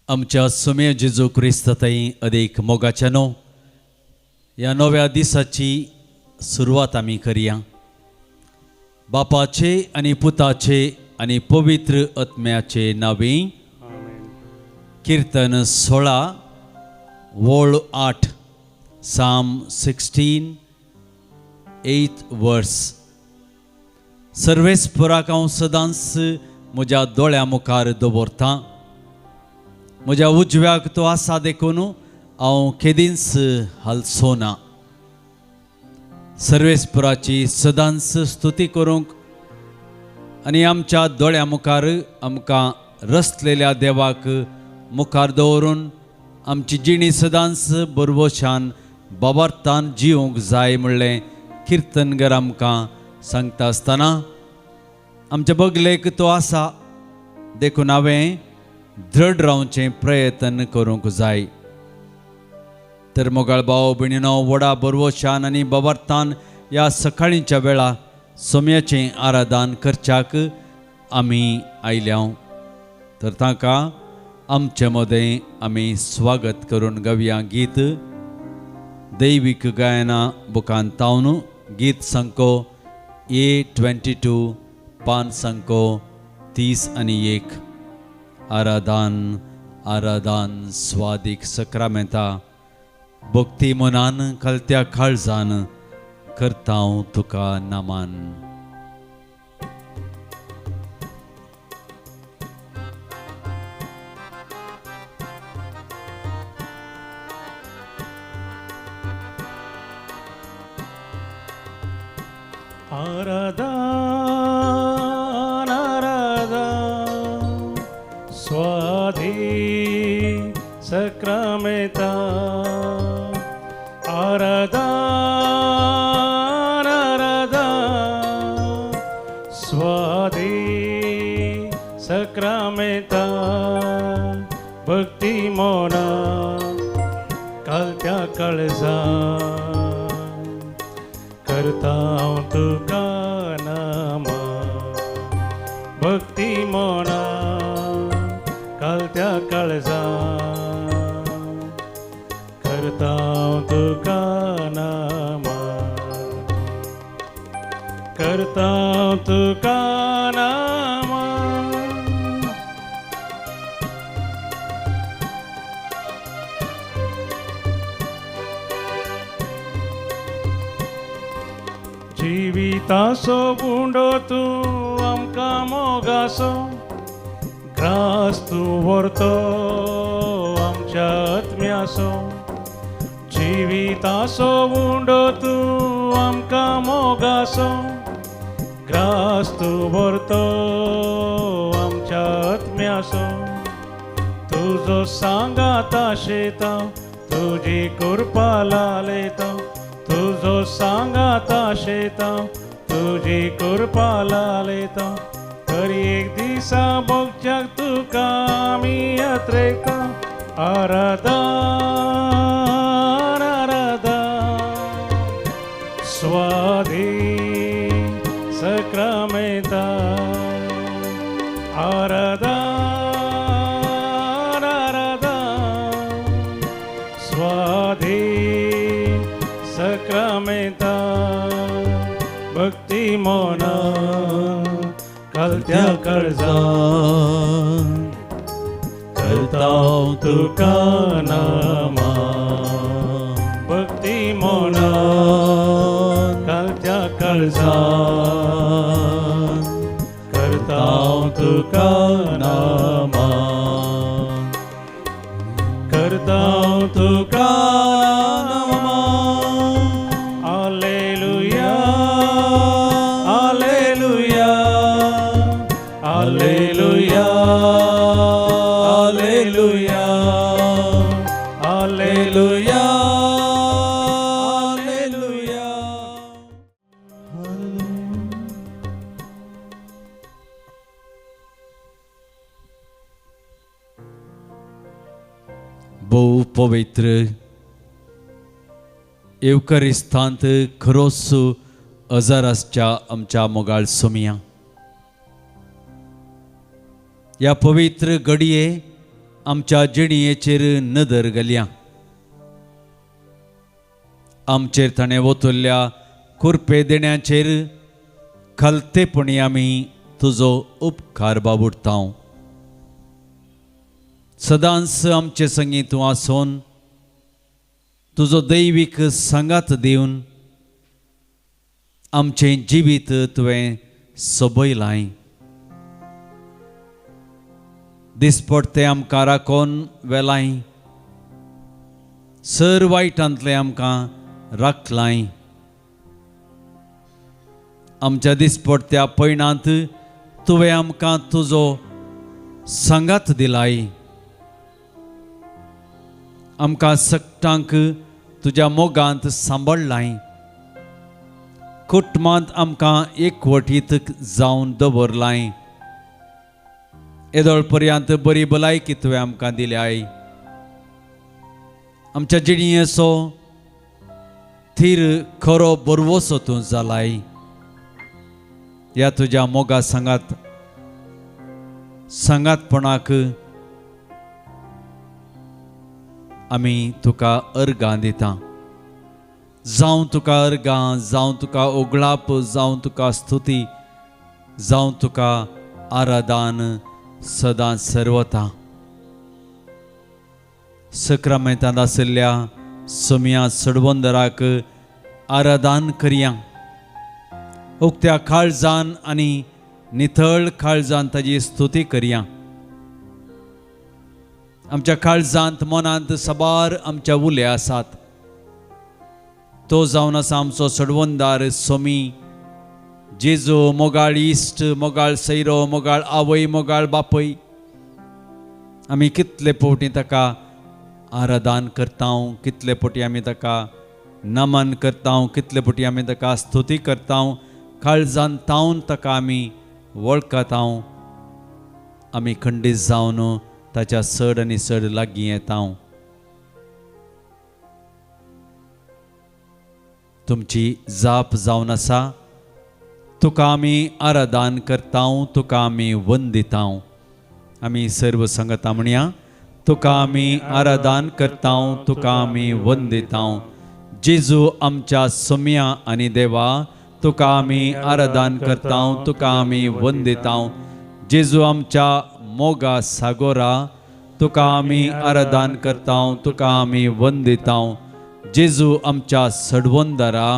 आमच्या सुमे जेजू क्रिस्ताई अदीक मोगाच्या न्हू ह्या नव्या दिसाची सुरवात आमी करया. बापाचे आनी पुताचे आनी पवित्र आत्म्याचे नांवी. किर्तन 16 वळ 8, साम 16 8 वर्स. सर्वेस्पराक हांव सदांच म्हज्या दोळ्या मुखार दवरतां. म्हज्या उजव्याक तो आसा देखून हांव केदींच हालचो ना. सर्वेस्पराची सदांच स्तुती करूंक आनी आमच्या दोळ्या मुखार आमकां रसलेल्या देवाक मुखार दवरून आमची जिणी सदांच बरवशान बाबार्थान जिवंक जाय म्हणलें किर्तनगर आमकां सांगता आसतना आमच्या बगलेक तो आसा देखून हांवें दृढ रावचें प्रयत्न करूंक जाय. तर मोगाळ भाव भयणीनो, व्हडा बरवशान आनी बाबार्थान ह्या सकाळींच्या वेळा सोम्याचें आराधन करच्याक आमी आयल्या. तर तांकां आमचे मदें आमी स्वागत करून गावया गीत दैवीक गायना बुकान तावन गीत संको A22 पान संको 31. आराधन आराधन स्वादीक सक्रामेंता भक्ती मनान कलत्या काळजान करता हांव तुका नमन. आराधन आराधन स्वाधी सक्रामेता. आराधन आराधन स्वाधी सक्रामेता. भक्ती मोना कालत्या काळजा करता हांव तुका नामा. भक्ती मोना कालत्या काळजा करता हांव तुका नामा. करता हांव तुका नामा. जिविताचो उंडो तूं आमकां मोगासो ग्रास तूं व्हरतो आमच्या आत्म्यासो. जिविताचो उंडो तूं आमकां मोगासो ग्रास तूं व्हरतो आमच्या आत्म्यासो. तुजो सांगाता शेता तुजी कृपा लालेता. तुजो सांगाता शेता तुजी कृपा लालेता. तरी एक दिसा भोगच्याक तुका आमी यात्रेता. आराधन आराधन स्वाधी सक्रामेता. आराधन आराधन स्वाधी सक्रामेता. भक्ती मोना कालत्या काळजा करता हांव तुका नामा. भक्ती मोना कालत्या काळजा करता हांव तुका नामा. करता हांव तुका नामा. Alleluia alleluia alleluia alleluia alleluia alleluia. भोव पवित्र येवकरिस्तांत खरोच अजार आसच्या आमच्या मोगाळ सोमिया, ह्या पवित्र घडये आमच्या जिणयेचेर नदर घालया. आमचेर ताणें वतल्या कुरपे देण्याचेर खलतेपणी आमी तुजो उपकार बाबुडटा. सदांच आमचे संगी तूं आसून तुजो दैवीक सांगात दिवन आमचें जिवीत तुवें सोबयलाय. दिसपडते आमकां राखोन वेलाय, सर वायटांतलें आमकां राखलाय. आमच्या दिसपडत्या पयणांत तुवें आमकां तुजो सांगात दिलाय. आमकां सगटांक तुज्या मोगांत सांबाळ्ळाय. कुटुंबांत आमकां एकवटीत जावन दवरलाय. येदोळ पर्यंत बरी भलायकी तुवें आमकां दिल्याय. आमच्या जिणयेचो थीर खरो बरवसो तूं जालाय. ह्या तुज्या मोगा सांगात सांगातपणाक आमी तुका अर्गां दिता. जावं तुका अर्गां, जावं तुका ओगळाप, जावं तुका स्तुती, जावं तुका आराधन सदां सर्वता. सक्रामेंतांत आशिल्ल्या सोम्या सडवंदराक आराधन करया. उक्त्या काळजान आनी नितळ काळजान ताजी स्तुती करया. आमच्या काळजांत मनांत साबार आमच्या उले आसात. तो जावन आसा आमचो सडवंदार सोमी जेजू, मोगाळ इश्ट, मोगाळ सैरो, मोगाळ आवय, मोगाळ बापय. आमी कितले फावटी ताका आराधन करता, कितले फावटी आमी ताका नमन करता, कितले फावटी आमी ताका स्तुती करता. काळजान तावन ताका आमी वळखता. आमी खंडीत जावन ताच्या चड आनी चड लागीं येता. तुमची जाप जावन आसा, तुका आमी आराधन करता, तुका आमी वंदिता. आमी सर्व संगता म्हणया, तुका आमी आराधन करता, तुका आमी वंदिता. जेजू आमच्या सोम्या आनी देवा, तुका आमी आराधन करता, तुका आमी वंदिता. जेजू आमच्या मोगा सागोरा, तुका आमी आराधन करता, तुका आमी वंदिता. जेजू आमच्या सडवंदरा,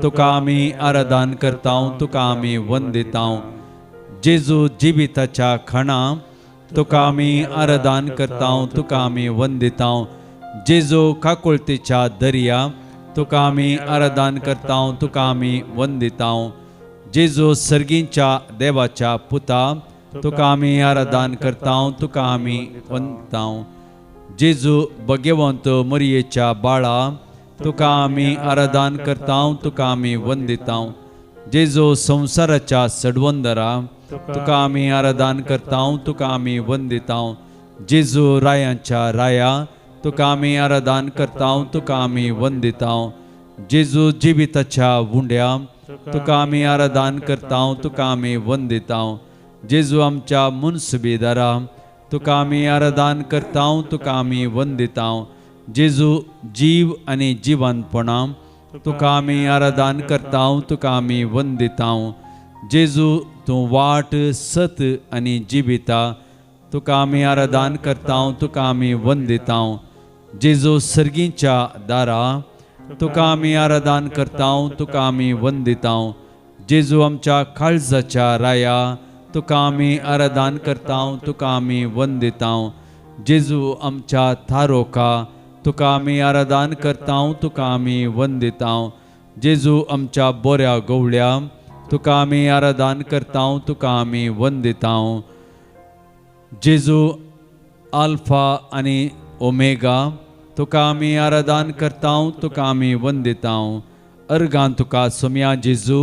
तुका आमी आराधन करता, तुका आमी वंदिता. जेजू जिविताच्या खाणा, तुका आमी आराधन करता, तुका आमी वंदिता. जेजू काकुळतीच्या दर्या, तुका आमी आराधन करता, तुका आमी वंदिता. जेजू सर्गींच्या देवाच्या पुता, तुका आमी आराधन करता, तुका आमी वंदिता. जेजू भगवंत मरियेच्या बाळा, तुका आमी आराधन करता, तुका आमी वंदिता. जेजू संवसाराच्या सडवंदरा, तुका आमी आराधन करता, तुका आमी वंदिता. जेजू रायांच्या राया, तुका आमी आराधन करता, तुका आमी वंदिता. जेजू जिविताच्या उंड्या, तुका आमी आराधन करता, तुका आमी वंदिता. जेजू आमच्या मुनसुबीदारा, तुका आमी आराधन करता, तुका आमी वंदिता. जेजू जीव आनी जिवनपणा, तुका आमी आराधन करता, तुका आमी वंदिता. जेजू तूं वाट, सत आनी जिविता, तुका आमी आराधन करता, तुका आमी वंदिता. जेजू सर्गींच्या दारा, तुका आमी आराधन करता, तुका आमी वंदिता. जेजू आमच्या काळजाच्या राया, तुका आमी आराधन करता, तुका आमी वंदिता. जेजू आमच्या थारोका, तुका आमी आराधन करता, तुका आमी वंदिता. जेजू आमच्या बोऱ्या गवळ्या, तुका आमी आराधन करता, तुका आमी वंदिता. जेजू आल्फा आनी ओमेगा, तुका आमी आराधन करता, तुका आमी वंदिता. अर्गां तुका सोम्या जेजू,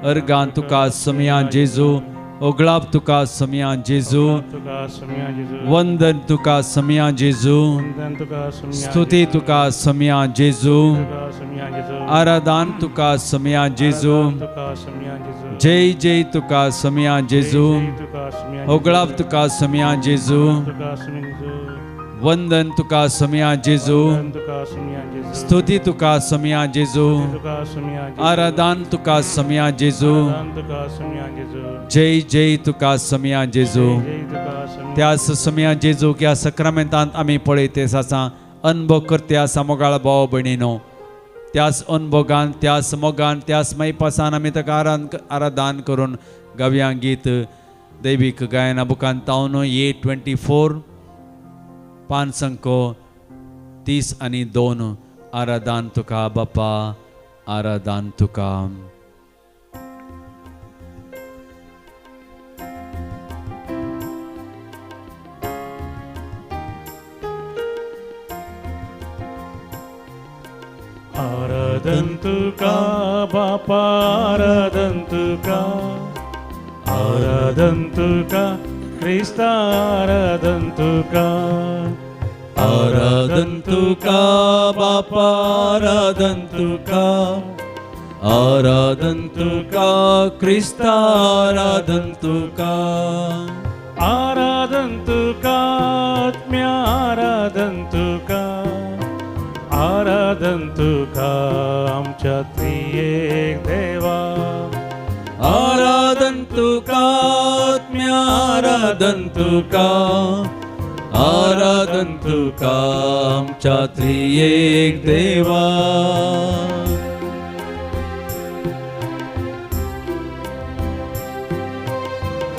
अर्गां तुका सोम्या जेजू, ओगळाप तुका सोम्या जेजू, वंदन तुका सोम्या जेजू, स्तुती तुका सोम्या जेजू, आराधन तुका सोम्या जेजू, जय जय तुका सोम्या जेजू, ओगळाप तुका सोम्या जेजू. वंदन तुका सोमया जेजू, स्तुती तुका सोमया जेजू, आराधन तुका सोमया जेजू, जय जय तुका सोमया जेजू। त्यास सोमया जेजू ह्या सक्रामेंतांत आमी पळयते आसा, अनुभव करते आसा मोगाळ भाव भयणीनो। त्यास अनुभोगान, त्यास मोगान, त्यास मैपासान आमी ताका आराधन करून गावया गीत दैवीक गायना बुकान तावन A24 5 30 आणि 2। आराधन तुका बापा, आराधन तुका। आराधन तुका बापा, आराधन तुका, आराधन तुका क्रिस्ता, आराधन तुका, आराधन तुका बापा, आराधन तुका, आराधन तुका क्रिस्ता, आराधन तुका, आराधन तुका आत्म्या, आराधन तुका, आराधन तुका आमच्या त्रियेक देवा, आराधन तुका आत्म्या, आराधन तुका, आराधन तुका आमच्या त्रियेक देवा।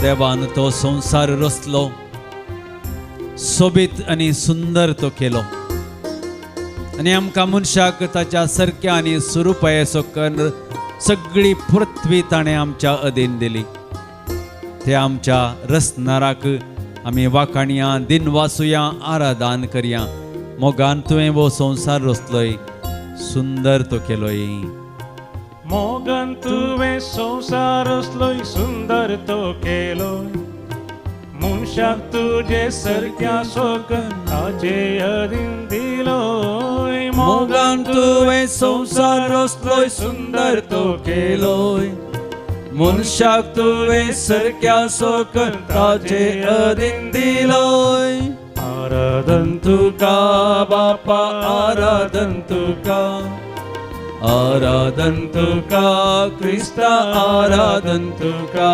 देवान तो संवसार रचलो, सोबीत आनी सुंदर तो केलो आनी आमकां मनशाक ताच्या सारक्या आनी स्वरुपाचो करून सगळी पृथ्वी ताणें आमच्या अधीन दिली। ते आमच्या रचणाराक आमी वाखाणया, दिनवासुया, आराधन करया। मोगान तुवें हो संवसार रचलोय, सुंदर तो केलोय। मोगान तुवें संवसार रचलोय, सुंदर तो केलोय, मनशाक तुजे सारक्या सोगन ताजे अधीन दिलोय। मोगान तुवें संवसार रचलोय, सुंदर तो केलोय, मनशाक तुवें सारक्या सोगन ताजे अधीन दिलोय। आराधन तुका बापा, आराधन तुका, आराधन तुका क्रिस्ता, आराधन तुका,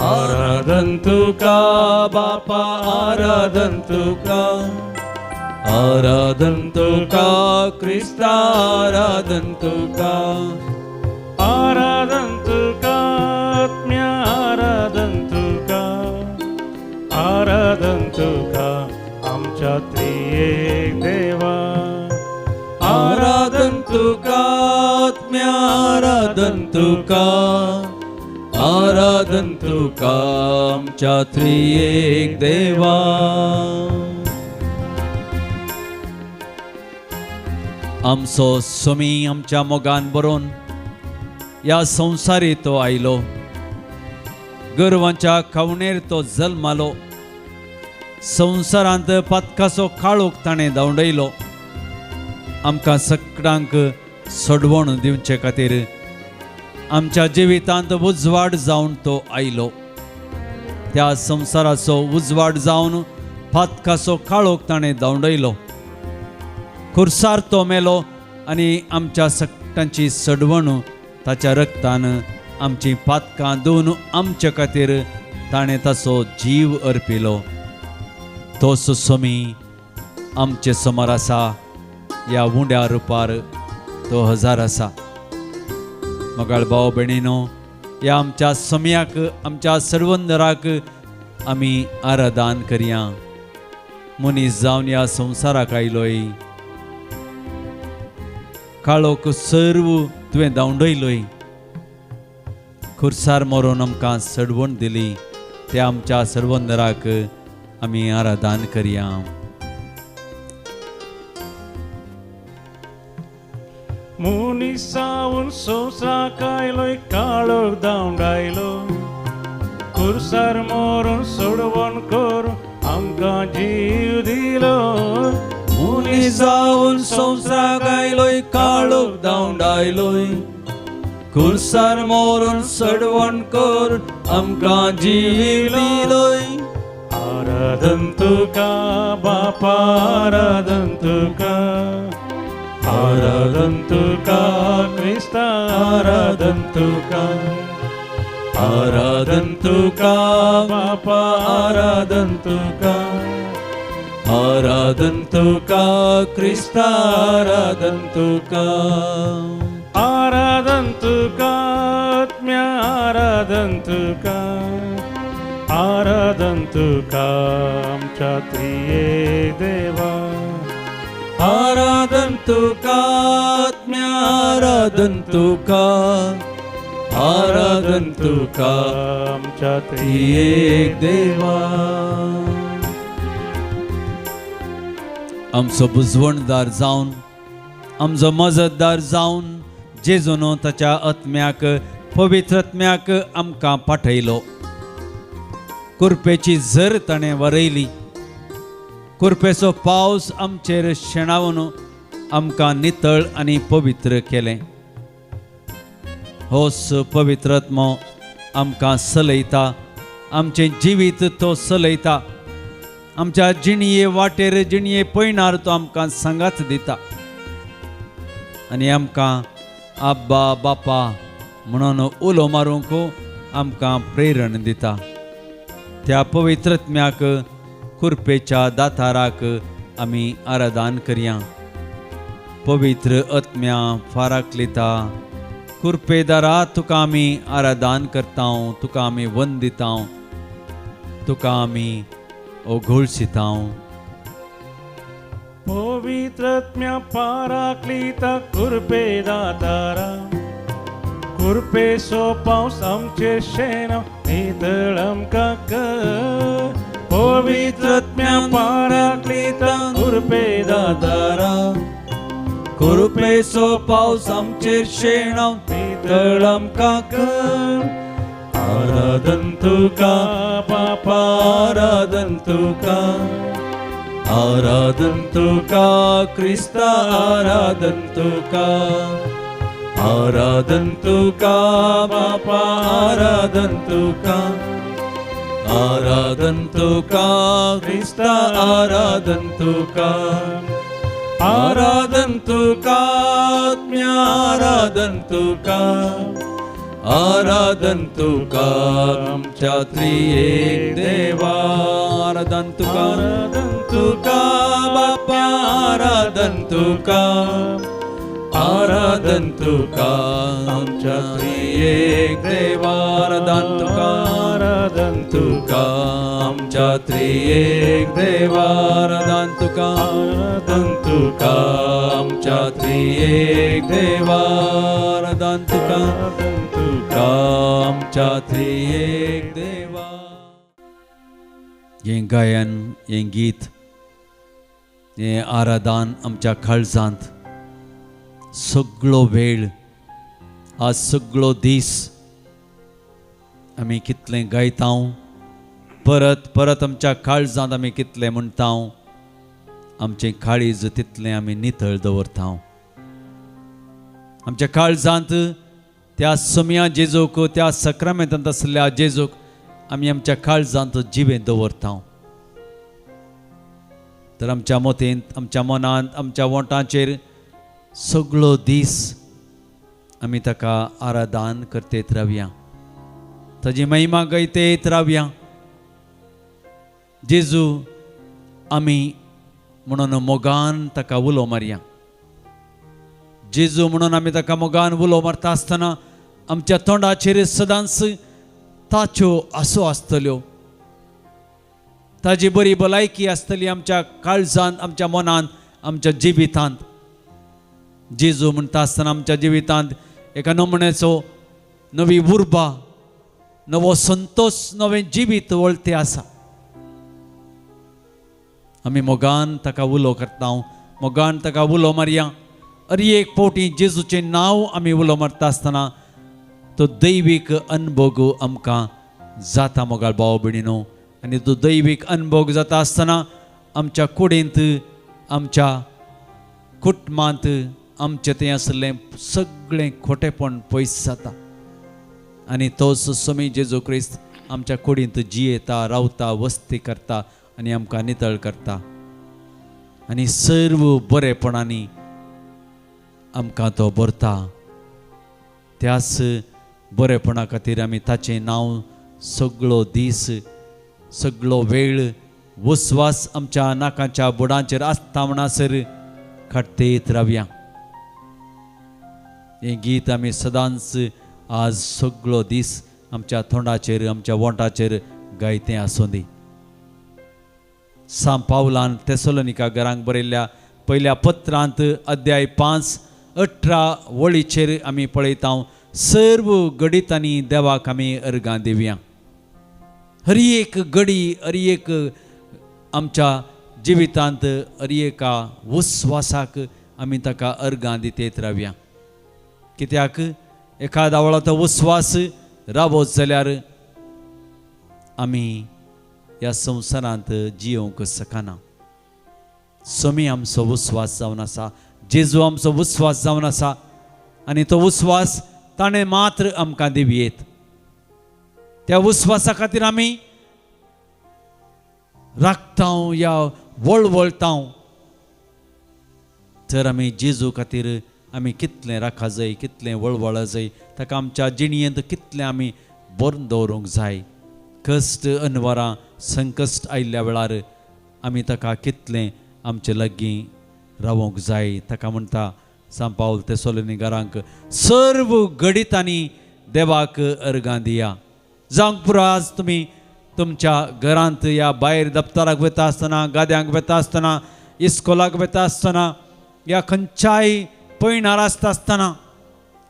आराधन तुका बापा, आराधन तुका, आराधन तुका क्रिस्ता, आराधन तुका, आराधन तुका आत्म्या, आराधन तुका, आराधन तुका आमच्या त्रियेक देवा, आराधन तुका आत्म्या, आराधन तुका, आराधन तुका आमच्या त्रियेक देवा। आमचो स्वामी आमच्या मोगान बरोवन ह्या संवसारी तो आयलो, गोरवांच्या खावणेर तो जल्मालो, संवसारांत पातकाचो काळोख ताणें धांवडयलो। आमकां सगळ्यांक सोडवण दिवचे खातीर आमच्या जिवितांत उजवाड जावन तो आयलो। त्या संवसाराचो उजवाड जावन पातकाचो काळोख ताणें धांवडयलो, खुर्सार तो मेलो आनी आमच्या सगळ्यांची सडवण ताच्या रक्तान आमची पातकां धुवन आमचे खातीर ताणें ताचो जीव अर्पिलो। तोच स्वामी आमचे समोर आसा, ह्या उंड्या रुपार तो हजार आसा। मोगाळ भाव भयणीनो, ह्या आमच्या स्वाम्याक, आमच्या सर्वंदराक आमी आराधन करया। मनीस जावन ह्या संवसाराक आयलोय, काळोख सर्व तुवें धांवडयलोय, खुर्सार मरोन आमकां सडवण दिली, ते आमच्या सर्वंदराक आमी आराधन करया। मनीसावन संवसाराक आयलोय, काळोख धांवडायलो, खुर्सार मरून सोडवण करून आमकां जीव दिलो। मनीस जावन संवसाराक आयलोय, काळोख धांवडायलोय, खुर्सार मरून सोडवण करून आमकां जीव दिलोय। आराधन आराधन तुका बापा आराधन तुका आराधन तुका क्रिस्ता आराधन तुका आराधन तुका बापा आराधन तुका आराधन तुका क्रिस्ता आराधन तुका आराधन तुका आत्म्या आराधन तुका आराधन तुका आमच्या त्रिये देवा आराधन तुका आत्म्या आराधन तुका आराधन तुका आमच्या एक देवा. आमचो बुजवणदार जावन आमचो मजतदार जावन जेजून ताच्या आत्म्याक पवित्र आत्म्याक आमकां पाठयलो. कुरपेची झर ताणें वरयली, कुरपेचो पावस आमचेर शेणावन आमकां नितळ आनी पवित्र केलें. होच पवित्र आत्मो आमकां सलयता, आमचें जिवीत तो सलयता, आमच्या जिणये वाटेर जिणये पयणार तो आमकां सांगात दिता आनी आमकां आब्बा बापा म्हणून उलो मारूंक आमकां प्रेरण दिता. त्या पवित्र आत्म्याक कुरपेच्या दाताराक आमी आराधन करया. पवित्र आत्म्या फाराकलिता कुरपेदारा तुका आमी आराधन करता, तुका आमी वंदिता, तुका आमी ओघोळसिता. पवित्र आत्म्या पाराक्लिता कुरपे दातारा कुरपेचो पावस आमचेर शेणाव नितळ आमकां कर. पवित्र आत्म्या पाराक्लिता कुरपे दातारा कुरपेचो पावस आमचेर शेणाव नितळ आमकां कर. आराधन तुका बापा आराधन तुका आराधन तुका क्रिस्ता आराधन तुका आराधन तुका बापा आराधन तुका आराधन तुका क्रिस्ता आराधन तुका आराधन तुका आत्म्या आराधन तुका आराधन तुका आमच्या त्रिएक देवा. आराधन तुका आराधन तुका बापा आराधन तुका आराधन तुका आमच्या त्रिएक देवा. आराधन तुका आराधन तुका आमच्या त्रिएक देवा. आराधन तुका आराधन तुका आमच्या त्रिएक देवा. आराधन तुका आराधन तुका आमच्या त्रिएक देवा. हें गायन, हें गीत, हें आराधन आमच्या काळजांत सगळो वेळ, आज सगळो दीस आमी कितलें गायता, परत परत आमच्या काळजांत आमी कितलें म्हणटा, आमचें काळीज तितलें आमी नितळ दवरता. आमच्या काळजांत त्या समया जेजूक, त्या सक्रामेंतांत आसल्या जेजूक आमी आमच्या काळजांत जिवें दवरता. तर आमच्या मतींत, आमच्या मनांत, आमच्या वोंटाचेर सगळो दीस आमी ताका आराधन करतेत रावया, ताजी महिमा गायतेत रावया. जेजू आमी म्हणून मोगान ताका उलो मारया. जेजू म्हणून आमी ताका मोगान उलो मारता आसतना आमच्या तोंडाचेर सदांच ताच्यो आसो आसतल्यो, ताजी बरी भलायकी आसतली आमच्या काळजांत, आमच्या मनांत, आमच्या जिवितांत. जेजू म्हणटा आसतना आमच्या जिवितांत एका नमुन्याचो नवी उर्बा, नवो संतोश, नवें जिवीत वळते आसा. आमी मोगान ताका उलो करता, मोगान ताका उलो मारया. अरे एक फावटी जेजूचें नांव आमी उलो मारता आसतना तो दैवीक अनभोग आमकां जाता मोगाळ भाव भयणीनो. आनी तो दैवीक अनभोग जाता आसतना आमच्या कुडींत, आमच्या कुटुंबांत आमचें थंय आसलें सगळें खोटेपण पयस जाता आनी तोच स्वामी जेजू क्रिस्त आमच्या कुडींत जियेता, रावता, वस्ती करता, आनी आमकां नितळ करता आनी सर्व बरेपणांनी आमकां तो भरता. त्याच बरेपणा खातीर आमी ताचें नांव सगळो दीस सगळो वेळ विस्वास आमच्या नाकाच्या बुडांचेर आसता म्हणसर काडतेत रावया. हें गीत आमी सदांच आज सगळो दीस आमच्या तोंडाचेर आमच्या वोंटाचेर गायतें आसूं दी. सांत पावलान तेसलोनिका घरांक बरयल्ल्या पयल्या पत्रांत अध्याय 5:18 वळीचेर आमी पळयता, सर्व घडितांनी देवाक आमी अर्गां दिवया. हर एक घडी हर एक आमच्या जिवितांत हर एका विस्वासाक आमी ताका अर्गां दितेत रावया. कित्याक एखादा वेळा तो विस्वास रावत जाल्यार आमी ह्या संवसारांत जियोवंक शकना. समी आमचो विस्वास जावन आसा, जेजू आमचो विस्वास जावन आसा आनी तो विस्वास ताणें मात्र आमकां दिवयेत. त्या विस्वासा खातीर आमी राखतांव या वळवळतांव. तर आमी जेजू खातीर आमी कितलें राखा जाय, कितलें वळवळ जाय, ताका आमच्या जिणयेंत कितलें आमी बरोवन दवरूंक जाय. कश्ट अनवरां संकश्ट आयिल्ल्या वेळार आमी ताका कितलें आमचे लागीं रावोंक जाय. ताका म्हणटा सांत पावल तेसलोनिकारांक, सर्व घडितांनी देवाक अर्गां दिया. जावंक पुरो आज तुमी तुमच्या घरांत या भायर दप्तराक वता आसतना, गाद्यांक वता आसतना, इस्कोलाक वता आसतना या खंयच्याय पयणार आसता आसतना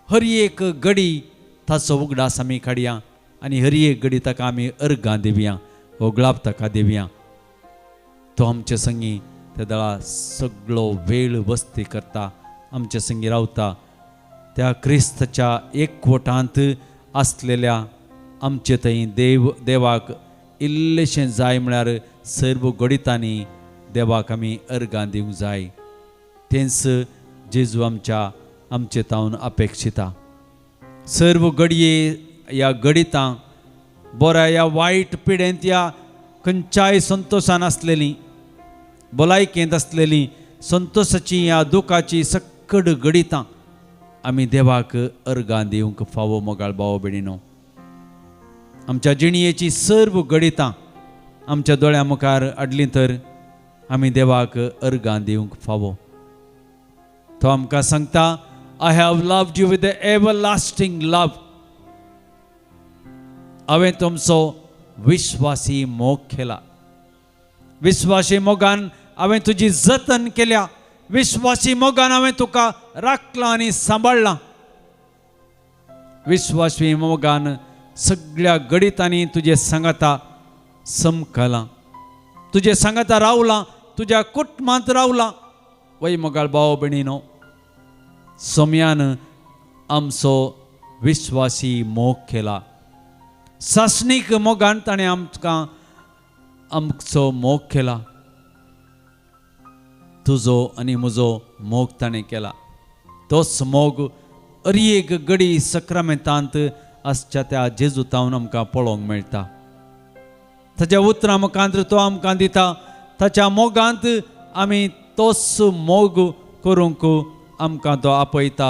हर एक घडी ताचो उगडास आमी काडया आनी हर एक घडी ताका आमी अर्गां दिवया, हो गुलाब ताका दिवया. तो आमचे संगी त्या दळा सगळो वेळ वस्ती करता, आमचे संगी रावता. त्या क्रिस्ताच्या एकवटांत आसलेल्या आमचे थंय देव देवाक इल्लेशें जाय म्हळ्यार सर्व घडितांनी देवाक आमी अर्गां दिवंक जाय. तेंच जेजू आमच्या आमचे तावन अपेक्षिता. सर्व घडये ह्या घडितां बऱ्या ह्या वायट पिडेंत ह्या खंयच्याय संतोशान आसलेलीं, भलायकेंत आसलेलीं, संतोशाची ह्या दुखाची सक्कड घडितां आमी देवाक अर्गां दिवंक फावो. मोगाळ भाव भयणीनो, आमच्या जिणयेची सर्व घडितां आमच्या दोळ्या मुखार हाडलीं तर आमी देवाक अर्गां दिवंक फावो. तो आमकां सांगता, I have loved you with the everlasting love. हांवें तुमचो विश्वासी मोग केला, विश्वासी मोगान हांवें तुजी जतन केल्या, विश्वासी मोगान हांवें तुका राखलां आनी सांबाळ्ळां. विश्वासी मोगान सगळ्या घडितांनी तुजे सांगाता समकलां, तुजे सांगाता रावलां, तुज्या कुटुंबांत रावलां. वय मोगाळ भाव भयणीनो, सोम्यान आमचो विश्वासी मोग केला. सासणीक मोगान ताणें आमकां आमचो मोग केला. तुजो आनी म्हजो मोग ताणें केला. तोच मोग हर एक घडी सक्रामेंतांत आसच्या त्या जेजू तावन आमकां पळोवंक मेळटा. ताच्या उतरां मुखांत तो आमकां दिता. ताच्या मोगांत आमी तोच मोग करूंक आमकां तो आपयता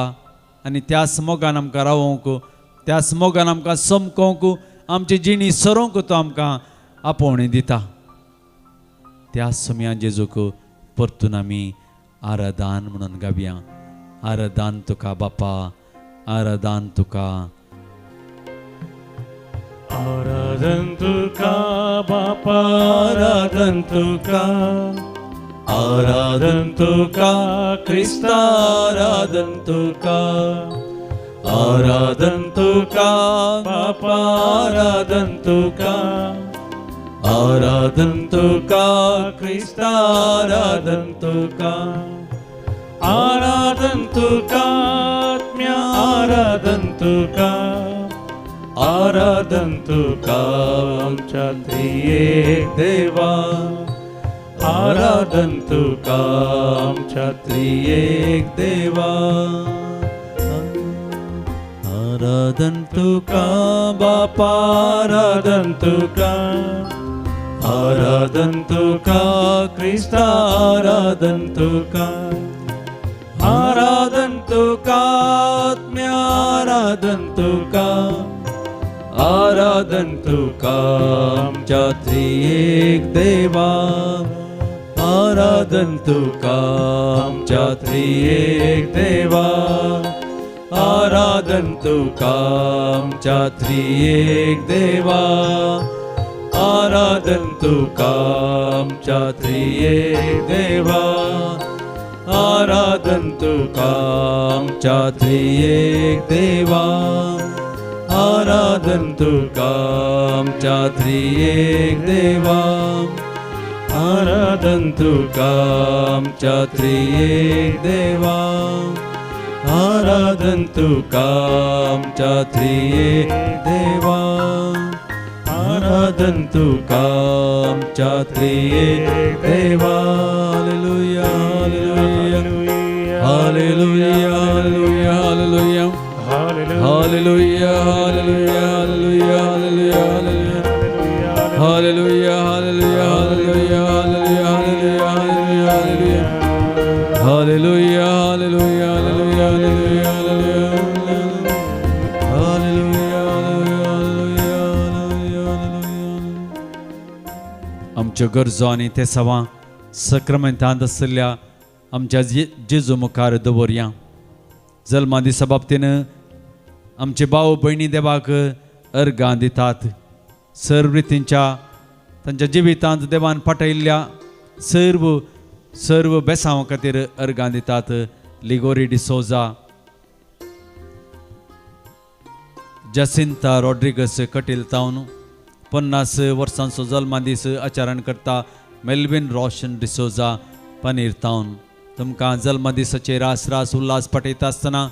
आनी त्याच मोगान आमकां रावोवंक, त्याच मोगान आमकां समकोवंक, आमची जिणी सरोवंक तो आमकां आपोवणी दिता. त्या समयान जेजूक परतून आमी आराधान म्हणून गावया. आराधान तुका बापा, आराधान तुका. आराधन तुका बापा, आराधन तुका, आराधन तुका क्रिस्ता, आराधन तुका, आराधन तुका बापा, आराधन तुका, आराधन तुका क्रिस्ता, आराधन तुका, आराधन तुका आत्म्या, आराधन तुका, आराधन तुका आमच्या त्रियेक देवा, आराधन तुका आमच्या त्रियेक देवा, आराधन तुका बापा, आराधन तुका, आराधन तुका क्रिस्ता, आराधन तुका, आराधन तुका आत्म्या, आराधन तुका, आराधन तुका आमच्या त्रिएक देवा, आराधन तुका आमच्या त्रिएक देवा, आराधन तुका आमच्या त्रिएक देवा, आराधन तुका आमच्या त्रिएक देवा, आराधन तुका आमच्या त्रिएक देवा, आराधन तुका आमच्या त्रिएक देवा, आराधन तुका आमच्या त्रिएक देवा, आराधन तुका आमच्या त्रिएक देवा, आराधन तुका आमच्या त्रिएक देवा. Hallelujah, hallelujah, hallelujah, hallelujah, hallelujah, hallelujah, hallelujah, hallelujah, hallelujah, hallelujah, hallelujah, hallelujah, hallelujah, hallelujah, hallelujah, hallelujah, hallelujah, hallelujah, hallelujah, hallelujah. आमच्यो गरजो आनी ते सवां सक्रमेंतांत आशिल्ल्या आमच्या जेजू मुखार दवरया. जल्मा दिसा बाबतीन आमचे भाव भयणी देवाक अर्गां दितात. सर्व रितींच्या तांच्या जिवितांत देवान पाठयल्ल्या सर्व सर्व बेसांव खातीर अर्गां दितात. लिगोरी डिसोजा, जसिंता रॉड्रिगस कटील तावन 50 वर्सांचो जल्मा दीस आचरण करता. मेल्विन रोशन डिसोजा पनीर तावन तुमकां जल्मा दिसाचे रास रास उल्हास पाठयता आसतना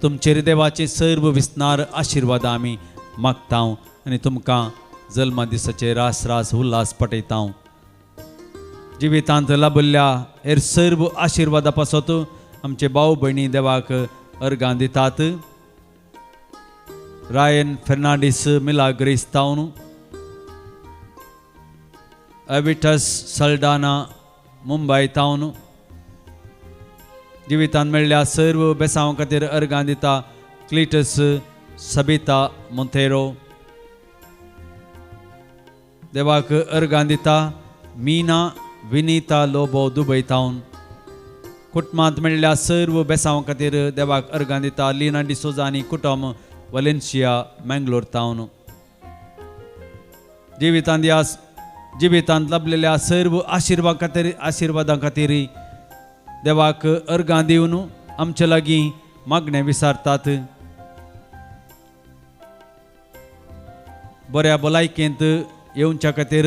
तुमचेर देवाचे सर्व विस्नार आशिर्वाद आमी मागता आनी तुमकां जल्मा दिसाचे रास रास उल्हास पाठयता. जिवितांत लाभिल्ल्या हेर सर्व आशिर्वादा पासत आमचे भाव भयणी देवाक अर्गां दितात. रायन फेर्नांडीस मिलाग्रीस तावन, एविटस सल्डाना मुंबय तावन जिवितांत मेळ्ळ्या सर्व बेसांव खातीर अर्गां दिता. क्लिटस सबिता मोंतेरो देवाक अर्गां दिता. मीना विनीता लोबो दुबय तावन कुटुंबांत मेळ्ळ्या सर्व बेसांव खातीर देवाक अर्गां दिता. लिना डिसोजा आनी कुटुंब वलेन्शिया मँगलोर तावन जिवितांत ह्या जिवितांत लाभलेल्या सर्व आशिर्वाद खातीर आशिर्वादां खातीर देवाक अर्गां दिवन आमचे लागीं मागणें विसारतात. बऱ्या भलायकेंत येवच्या खातीर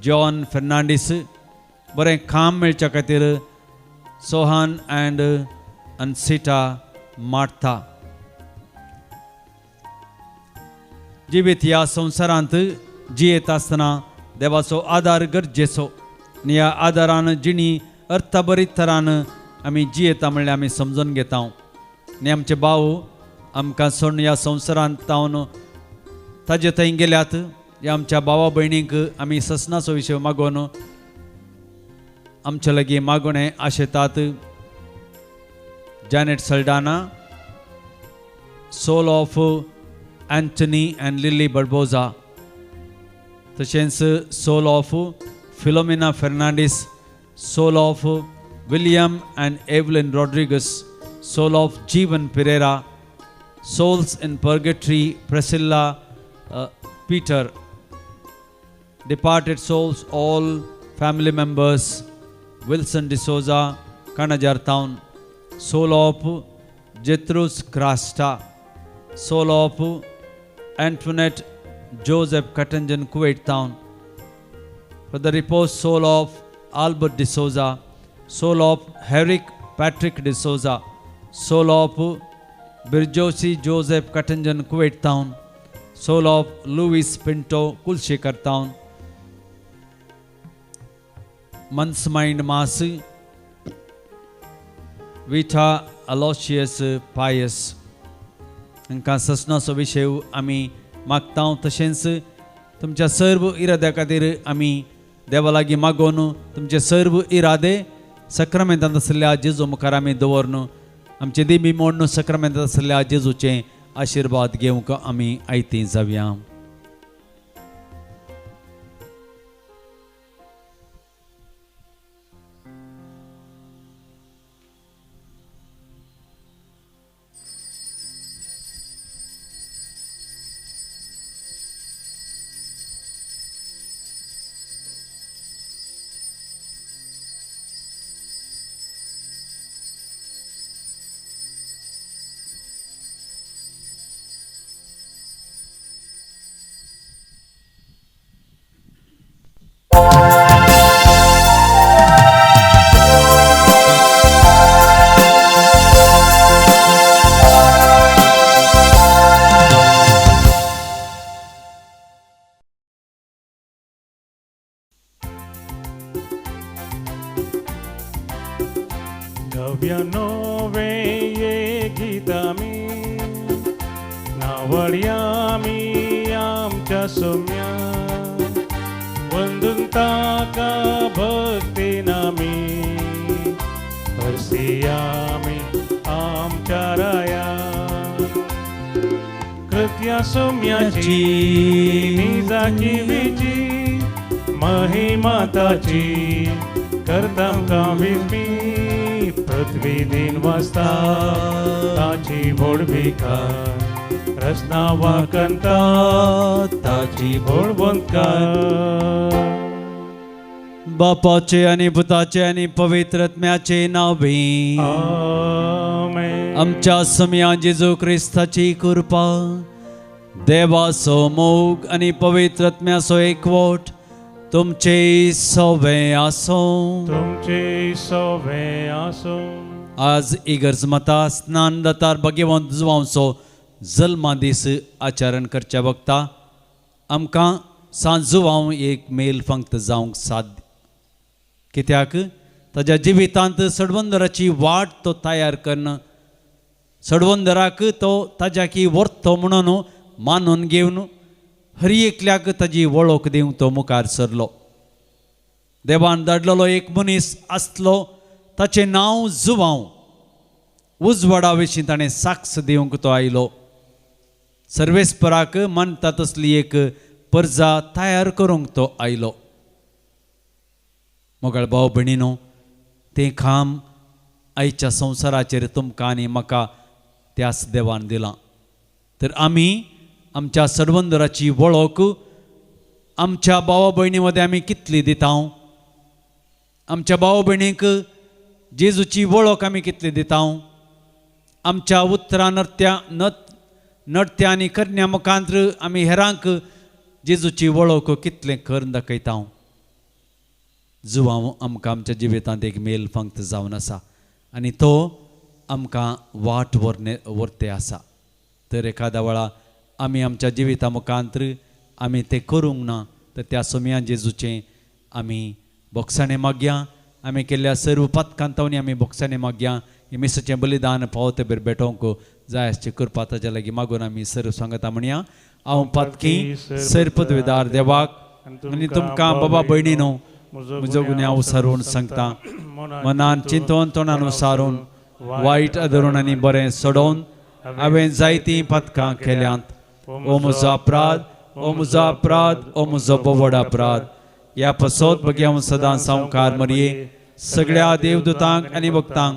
जॉन फेर्नांडीस, बरें काम मेळच्या खातीर सोहान अँड अन्सिटा मार्था. जिवीत ह्या संवसारांत जियेत आसतना देवाचो आदार गरजेचो आनी ह्या आदारान जिणी अर्थभरीत थरान आमी जियेता म्हणल्यार आमी समजून घेता. आनी आमचे भाव आमकां सोडून ह्या संवसारांत तावन ताजे थंय गेल्यात. ह्या आमच्या भावा भयणींक आमी ससनाचो विशय मागोवन आमचे लागीं मागणें आशेतात. Janet Saldanha, soul of Anthony and Lily Barbosa, तशेंच soul of Philomena Fernandes, soul of William and Evelyn Rodrigues, soul of Jeevan Pereira, souls in purgatory Priscilla Peter, departed souls all family members Wilson D'Souza Kanajar town, soul of Jetrus Crasta, soul of Antoinette Joseph Katanjan Kuwait town, for the repose soul of Albert D'Souza, soul of Herrick Patrick D'Souza, soul of Birjosi Joseph Katanjan Kuwait town, soul of Louis Pinto Kulshekar town, Mans Mind Mass Vita Aloysius Pius. हांकां ससनाचो विशय आमी मागता. तशेंच तुमच्या सर्व इराद्या खातीर आमी देवा लागीं मागोवन तुमचे सर्व इरादे सक्रामेंतांत आसल्या जेजू मुखार आमी दवरन आमचे दिमी मोडून सक्रामेंतांत आसल्या जेजूचे आशिर्वाद घेवंक आमी आयती जावया. बापाचे आनी पुताचे आनी पवित्र आत्म्याचे नावे आमच्या सम्या जेजू क्रिस्ताची कृपा देवाचो मोग आनी पवित्र आत्म्याचो एकवट तुमचे सवे आसूं. तुमचे सवे आसूं. आज इगर्ज माता स्नान दातार भगवंत जुवांचो जल्मा दीस आचरण करच्या वक्ता आमकां सांजुवांव एक मेल फंक्त जावंक साध्य कित्याक ताज्या जिवितांत सडवंदराची वाट तो तयार कन्न सडवंदराक तो ताज्या की व्हरतो म्हणून मानून घेवन हर एकल्याक ताजी वळख दिवंक तो मुखार सरलो. देवान धाडलेलो एक मनीस आसलो ताचें नांव जुवांव. उजवाडा विशीं ताणें साक्ष दिवंक तो आयलो. सर्वेस्पराक मानता तसली एक परजा तयार करूंक तो आयलो. मोगाळ भाव भयणीनो तें काम आयच्या संवसाराचेर तुमकां आनी म्हाका त्याच देवान दिलां. तर आमी आमच्या सर्वंदराची वळख आमच्या भावा भयणी मदें आमी कितली दिता? आमच्या भाव भयणीक जेजूची वळख आमी कितली दिता? आमच्या उतरां नर्त्या नडत्या आनी करण्या मुखांत्र आमी हेरांक जेजूची वळख कितलें करून दाखयता? जुवांव आमकां आमच्या जिवितांत एक मेल फंक्त जावन आसा आनी तो आमकां वाट व्हरते आसा. तर एखाद्या वेळा आमी आमच्या जिविता मुखांत्र आमी तें करूंक ना तर त्या सोम्या जेजूचें आमी बोगसाणें मागया. आमी केल्ल्या सर्व पातकांतावनी आमी बोगसाणें मागया. हें मिसाचें बलिदान पावते बेर भेटोवंक जाय आसचें करपा ताज्या लागीं मागून आमी सर्व सांगता म्हणया. हांव पातकी सर पदवेदार देवाक आनी तुमकां बाबा भयणीनो म्हजो गुन्यांव सारून सांगता. मनान चिंतून तोंडान सारून वायट अधरून आनी बरें सोडोवन हांवें जायतीं पातकां केल्यांत. ओ म्हजो अपराध, ओ म्हजो अपराध, ओ म्हजो बोवड अपराध. ह्या पसत भगेवन सदां सावकार मरये सगळ्या देवदूतांक आनी भक्तांक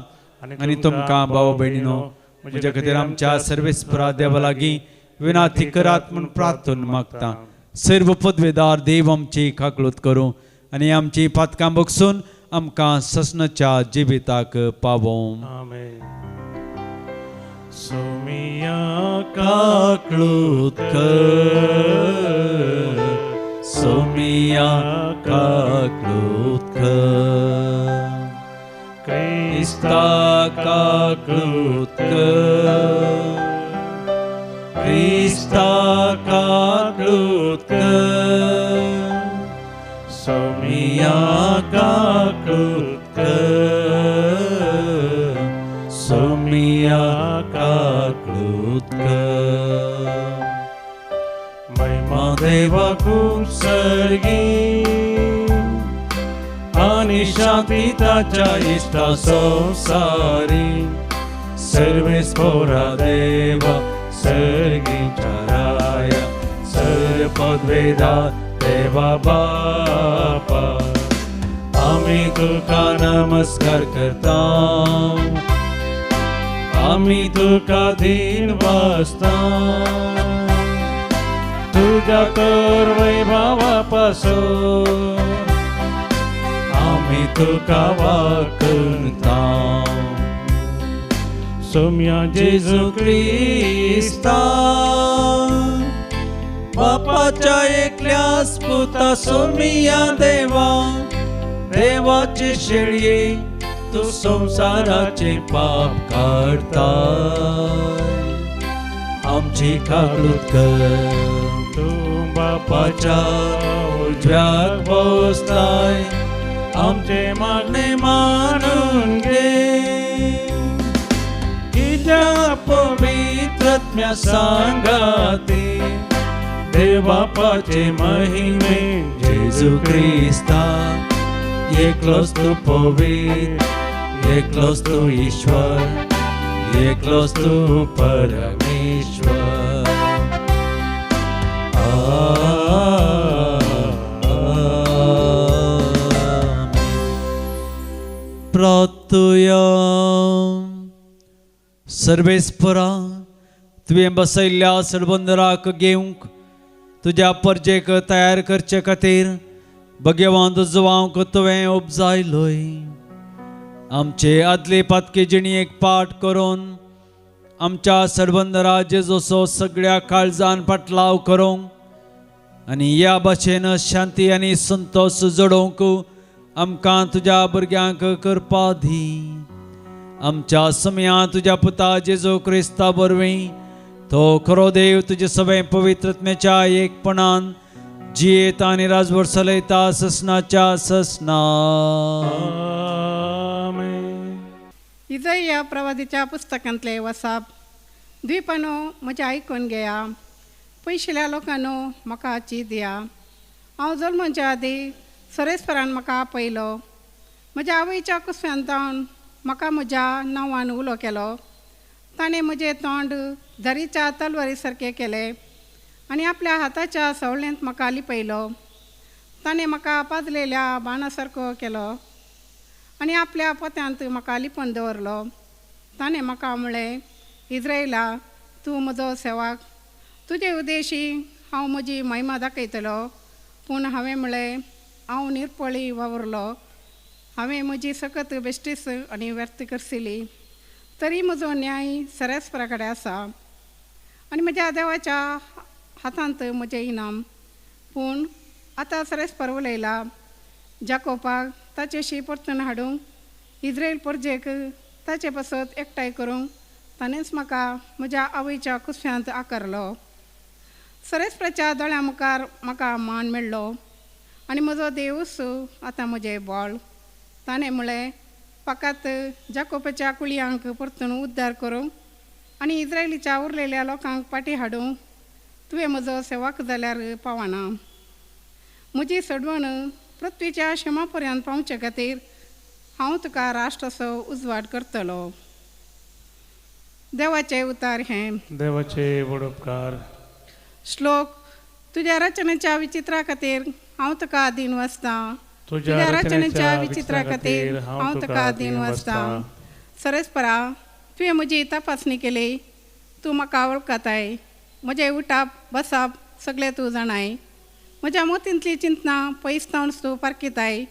आनी तुमकां भाव भयणीनो म्हज्या खातीर आमच्या सर्वेस्परा देवा लागीं विनाती करात म्हूण प्रार्थना मागता. सर्व पदवेदार देव आमची काकळूत करूं आनी आमची पातकां बगसून आमकां ससनाच्या जिविताक पावोवं. आमेन. सोमिया काकळूत कर, सोमिया काकळूत कर, क्रिस्ता काकळूत कर, क्रिस्ता काकळूत कर, सोमिया काकळूत कर, सोमिया काकळूत कर. महिमा देवाकू सर्गी आनी शांती ताच्या इश्टा संवसारी सर्वेस्पोरा देवा सर्गीच्या राया सर पदवेदा देवा बापा आमी तुका नमस्कार करता आमी तुका धीन वासता तुज्या तर वैभवा पासून आमी तुका वाकता सोम्या जेजू क्रिस्ता बापाच्या एकल्यास पुता सोमिया देवा देवाची शेळये तू संसाराचे पाप काडता आमची काकळूत कर तूं बापाच्या उजव्याक बसलाय आमचे मागणे मानून घे कित्या पवित्रत्म्या सांगाती देवबापाचे महिमे जेजू क्रिस्ता एकलोच तूं पवित्र एकलोच तूं ईश्वर एकलोच तूं परमेश्वर. प्रार्थुया. सर्वेस्परा तुवें बसयल्ल्या सडबंदराक घेवंक तुज्या परजेक तयार करचे खातीर भगवान जुवांक तुवें उपजायलोय. आमचे आदले पातके जिणेक पाठ करून आमच्या सरबंदरा जेजूचो सगळ्या काळजान पाटलाव करूंक आनी ह्या भाशेन शांती आनी संतोश जोडोवंक आमकां तुज्या भुरग्यांक करपा दी. आमच्या समया तुज्या पुता जेजू क्रिस्ता वरवीं तो खरो देव तुजे सगळे पवित्रत्मेच्या एकपणान जियेता आनी राजवट चलयता ससनाच्या ससना. इजया प्रवादीच्या पुस्तकांतले वसाप. द्वीपानो म्हजें आयकून घेया, पयशिल्या लोकांनो म्हाका ची दिया. हांव जल्मच्या आदीं सरेस्परान म्हाका आपयलो, म्हज्या आवयच्या कुसव्यान जावन म्हाका म्हज्या नांवान उलो केलो. ताणें म्हजें तोंड झरीच्या तलवारी सारकें केलें आनी आपल्या हाताच्या सवळेंत म्हाका लिपयलो. ताणें म्हाका पाजलेल्या बाणा सारको केलो आनी आपल्या पोत्यांत म्हाका लिपोवन दवरलो. ताणें म्हाका म्हळें, इज्रायला तूं म्हजो सेवाक, तुजे उदेशी हांव म्हजी महिमा दाखयतलो. पूण हांवें म्हळें, हांव निरपळी वावुरलो, हांवें म्हजी सकत बेश्टीच आनी व्यर्थ करसिली. तरी म्हजो न्याय सरेस्परा कडेन आसा आनी म्हज्या देवाच्या हातांत म्हजें इनाम. पूण आतां सरेस्पर उलयला, जाकोपाक ताचेशी परतून हाडूंक, इज्रायल परजेक ताचे पासत एकठांय करूंक ताणेंच म्हाका म्हज्या आवयच्या कुसव्यांत आकारलो. सरेस्पराच्या दोळ्यां मुखार म्हाका मान मेळ्ळो आनी म्हजो देवूच आतां म्हजें बळ. ताणें म्हळें, फकत जाकोपाच्या कुळयांक परतून उद्धार करूंक आनी इज्रायलीच्या उरलेल्या लोकांक फाटीं हाडूंक तुवें म्हजो सेवाक जाल्यार पावना. म्हजी सडवण पृथ्वीच्या शिमा पर्यंत पावचे खातीर हांव तुका राष्ट्र असो उजवाड करतलो. देवाचें उतार हें. देवाचे व्हड उपकार. श्लोक. तुज्या रचनेच्या विचित्रा खातीर हांव तुका अधीन वसतां. तुज्या रचनेच्या विचित्रा खातीर हांव तुका अधीन वसतां. सरेस्परा तुवें म्हजी तपासणी केली, तूं म्हाका वळखताय. म्हजें उठप बसप सगळें तूं जाणाय. म्हज्या मोतींतली चिंतना पयस जावन तूं पारखिताय.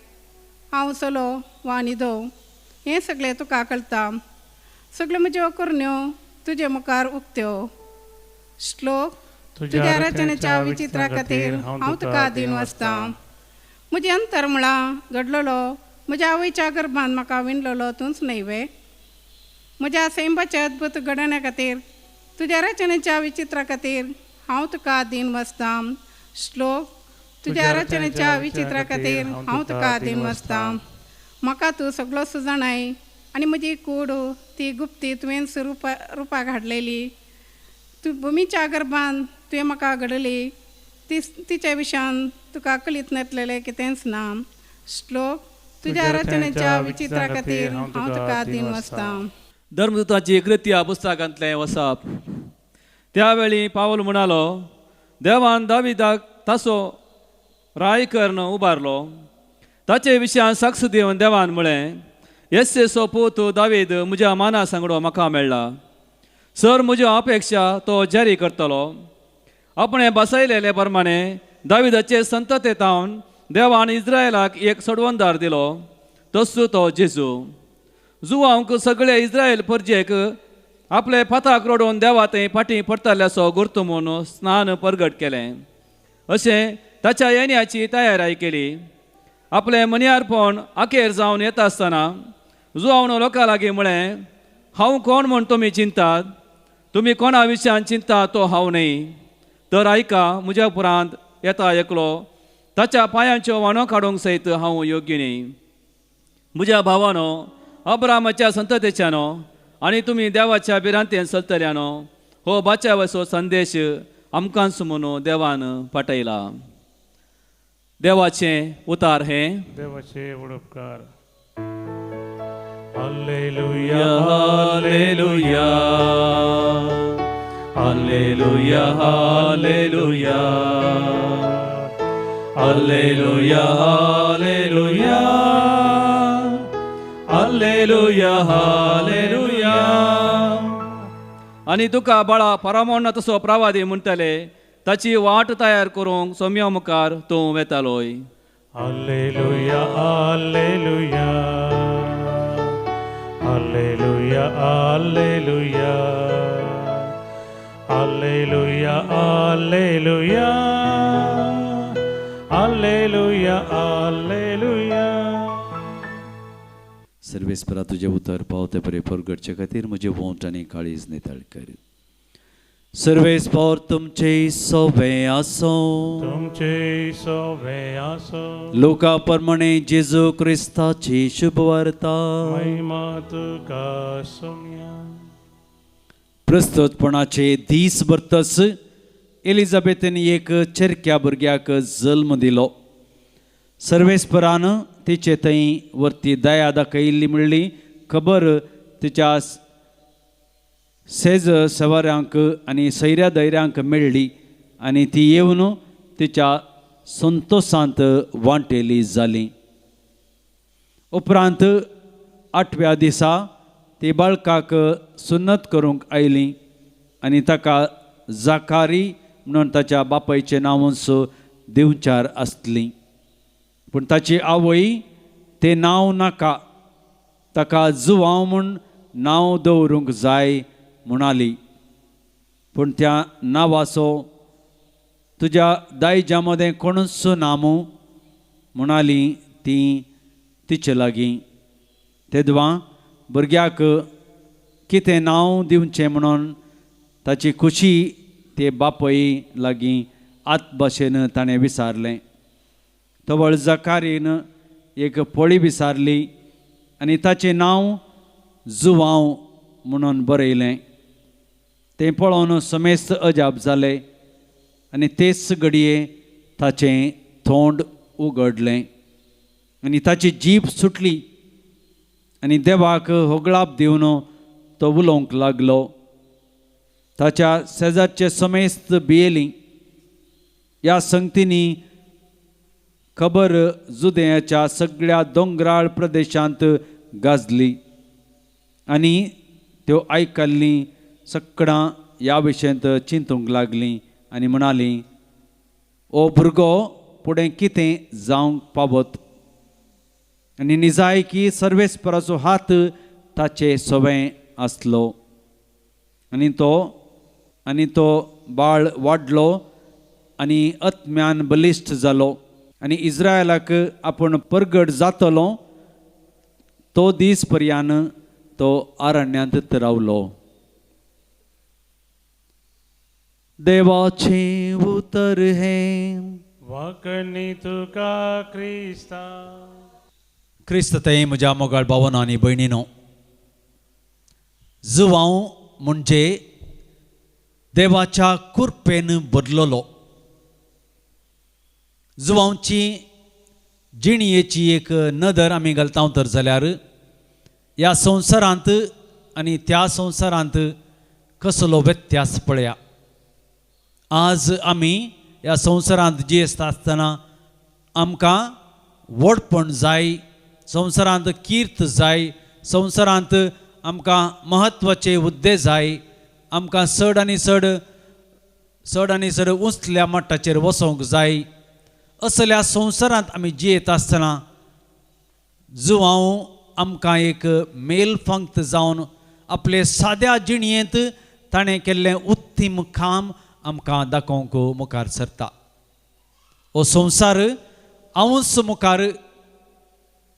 हांव चलो वा न्हिदो हें सगळें तुका कळटा. सगळ्यो म्हज्यो करण्यो तुजे मुखार उक्त्यो. श्लोक. तुज्या रचनेच्या विचित्रा खातीर हांव तुका अधीन वसतां. म्हजें अंतर म्हळां घडलेलो म्हज्या आवयच्या गर्भान म्हाका विणलेलो तूंच न्हय वे. म्हज्या सैंबाच्या अद्भुत घडण्या खातीर तुज्या रचनेच्या विचित्रा खातीर हांव तुका अधीन वसतां. श्लोक. तुज्या रचनेच्या विचित्रा खातीर हांव तुका अधीन वसतां. म्हाका तूं सगळो सुजाणाय आनी म्हजी कूड ती गुप्ती तुवें रुपाक हाडलेली. तूं भुमीच्या गर्भान तुवें म्हाका घडली, ती तिच्या विशयान तुका कळीत नासलेलें कितेंच ना. श्लोक. तुज्या रचनेच्या विचित्रा खातीर हांव तुका दिनवासता. धर्मदूतांची कृत्या पुस्तकांतलें वसाप. त्यावेळी पावल म्हणालो, देवान दाविदाक तासो राय करून उबारलो. ताचे विशयान साक्ष दिवन देवान म्हळें, येस्सेचो पूत दावीद म्हज्या माना सांगडो म्हाका मेळ्ळा. सर म्हज्यो अपेक्षा तो जारी करतलो. आपणें बसयलेले प्रमाणे दाविदाचे संतते तावन देवान इस्रायलाक एक सोडवणदार दिलो, तसो तो जेजू. जुवांक सगळे इस्रायल परजेक आपले फाताक रडोवन देवा थंय फाटीं पडटल्याचो गुर्तू म्हूण स्नान परगट केलें. अशें ताच्या येण्याची तयाराय केली. आपलें मनियारपण अखेर जावन येता आसतना जुवावन लोकां लागीं म्हळें, हांव कोण म्हूण तुमी चिंतात? तुमी कोणा विशयान चिंता तो हांव न्हय. तर आयका, म्हज्या उपरांत येता एकलो, ताच्या पांयांच्यो वाणो काडूंक सयत हांव योग्य न्हय. म्हज्या भावानो, अब्रामाच्या संततेच्यानो आनी तुमी देवाच्या भिरांतेन चलतल्यानो, हो बाचावाचो संदेश आमकांच म्हणून देवान पाठयला. देवाचें उतार हें. देवाचे उपकार. Hallelujah, hallelujah, hallelujah, hallelujah, hallelujah, hallelujah, hallelujah, hallelujah. आनी तुका बाळा परामोण तसो प्रवादी म्हणटले, ताची वाट तयार करूंक सोम्या मुखार तूं वेतालोय. Hallelujah, hallelujah, hallelujah, hallelujah, hallelujah, hallelujah, hallelujah, hallelujah. सर्वेस्परा तुजें उतर पावते परे परगटचे खातीर म्हजें वोंट आनी काळीज नितळ कर. सर्वेस्पर तुमचे सोबे आसो. तुमचे सोबे आसो. लोका प्रमाणे जेजू क्रिस्ताची शुभवार्ता. महिमा तुका सोम्या. प्रस्तुतपणाचे दीस भरतच एलिझाबेथीन एक चेरक्या भुरग्याक जल्म दिलो. सर्वेस्परान तिचे थंय वरती दया दाखयल्ली म्हणली खबर तिच्या सेज सवाऱ्यांक आनी सैऱ्या दैऱ्यांक मेळ्ळी आनी ती येवन तिच्या संतोशांत वांटेली जाली. उपरांत आठव्या दिसा ती बाळकाक सुन्नत करूंक आयली आनी ताका जाकारी म्हणून ताच्या बापायचें नांवूच दिवचार आसली. पूण ताची आवय तें नांव नाका, ताका जुवांव म्हूण नांव दवरूंक जाय म्हणाली. पूण त्या नांवाचो तुज्या दायज्या मदें कोणूच ना मूं म्हणाली ती तिचे लागीं. तेदवां भुरग्याक कितें नांव दिवचें म्हणून ताची खुशी ते बापय लागीं आत भाशेन ताणें विचारलें. तवळ जकारीन एक पोळी विचारली आनी ताचें नांव जुवांव म्हणून बरयलें. तें पळोवन समेस्त अजाप जालें आनी तेच घडये ताचें तोंड उगडलें आनी ताची जीब सुटली आनी देवाक होगळाप दिवन तो उलोवंक लागलो. ताच्या शेजारचे समेस्त भियेली. ह्या संगतींनी खबर जुदेयाच्या सगळ्या दोंगराळ प्रदेशांत गाजली आनी त्यो आयकल्लीं सगळां ह्या विशयांत चिंतूंक लागलीं आनी म्हणालीं, ओ भुरगो फुडें कितें जावंक पावत? आनी निजाय की सर्वेस्पराचो हात ताचे सवें आसलो आनी तो बाळ वाडलो आनी आत्म्यान बलिश्ट जालो आनी इस्रायलाक आपूण परगट जातलो तो दीस पर्यान तो आरण्यांत रावलो. देवाचें उतर हें. वाकणी तुका क्रिस्ता. क्रिस्त थंय म्हज्या मोगाळ भावानो आनी भयणीनो, जुवांव म्हणजे देवाच्या कृपेन बदललो. जुवांवची जिणयेची एक नदर आमी घालता तर जाल्यार ह्या संवसारांत आनी त्या संवसारांत कसलो व्यत्यास पळया. आज आमी ह्या संवसारांत जियेता आसतना आमकां व्हडपण जाय, संवसारांत कीर्त जाय, संवसारांत आमकां म्हत्वाचे हुद्दे जाय, आमकां चड आनी चड चड आनी चड उंचल्या मट्टाचेर वसोंक जाय. असल्या संवसारांत आमी जियेत आसतना जुवांव आमकां एक मेलफंक्त जावन आपले साद्या जिणयेंत ताणें केल्लें उत्तीम काम आमकां दाखोवंक मुखार सरता. हो संवसार हांवूच मुखार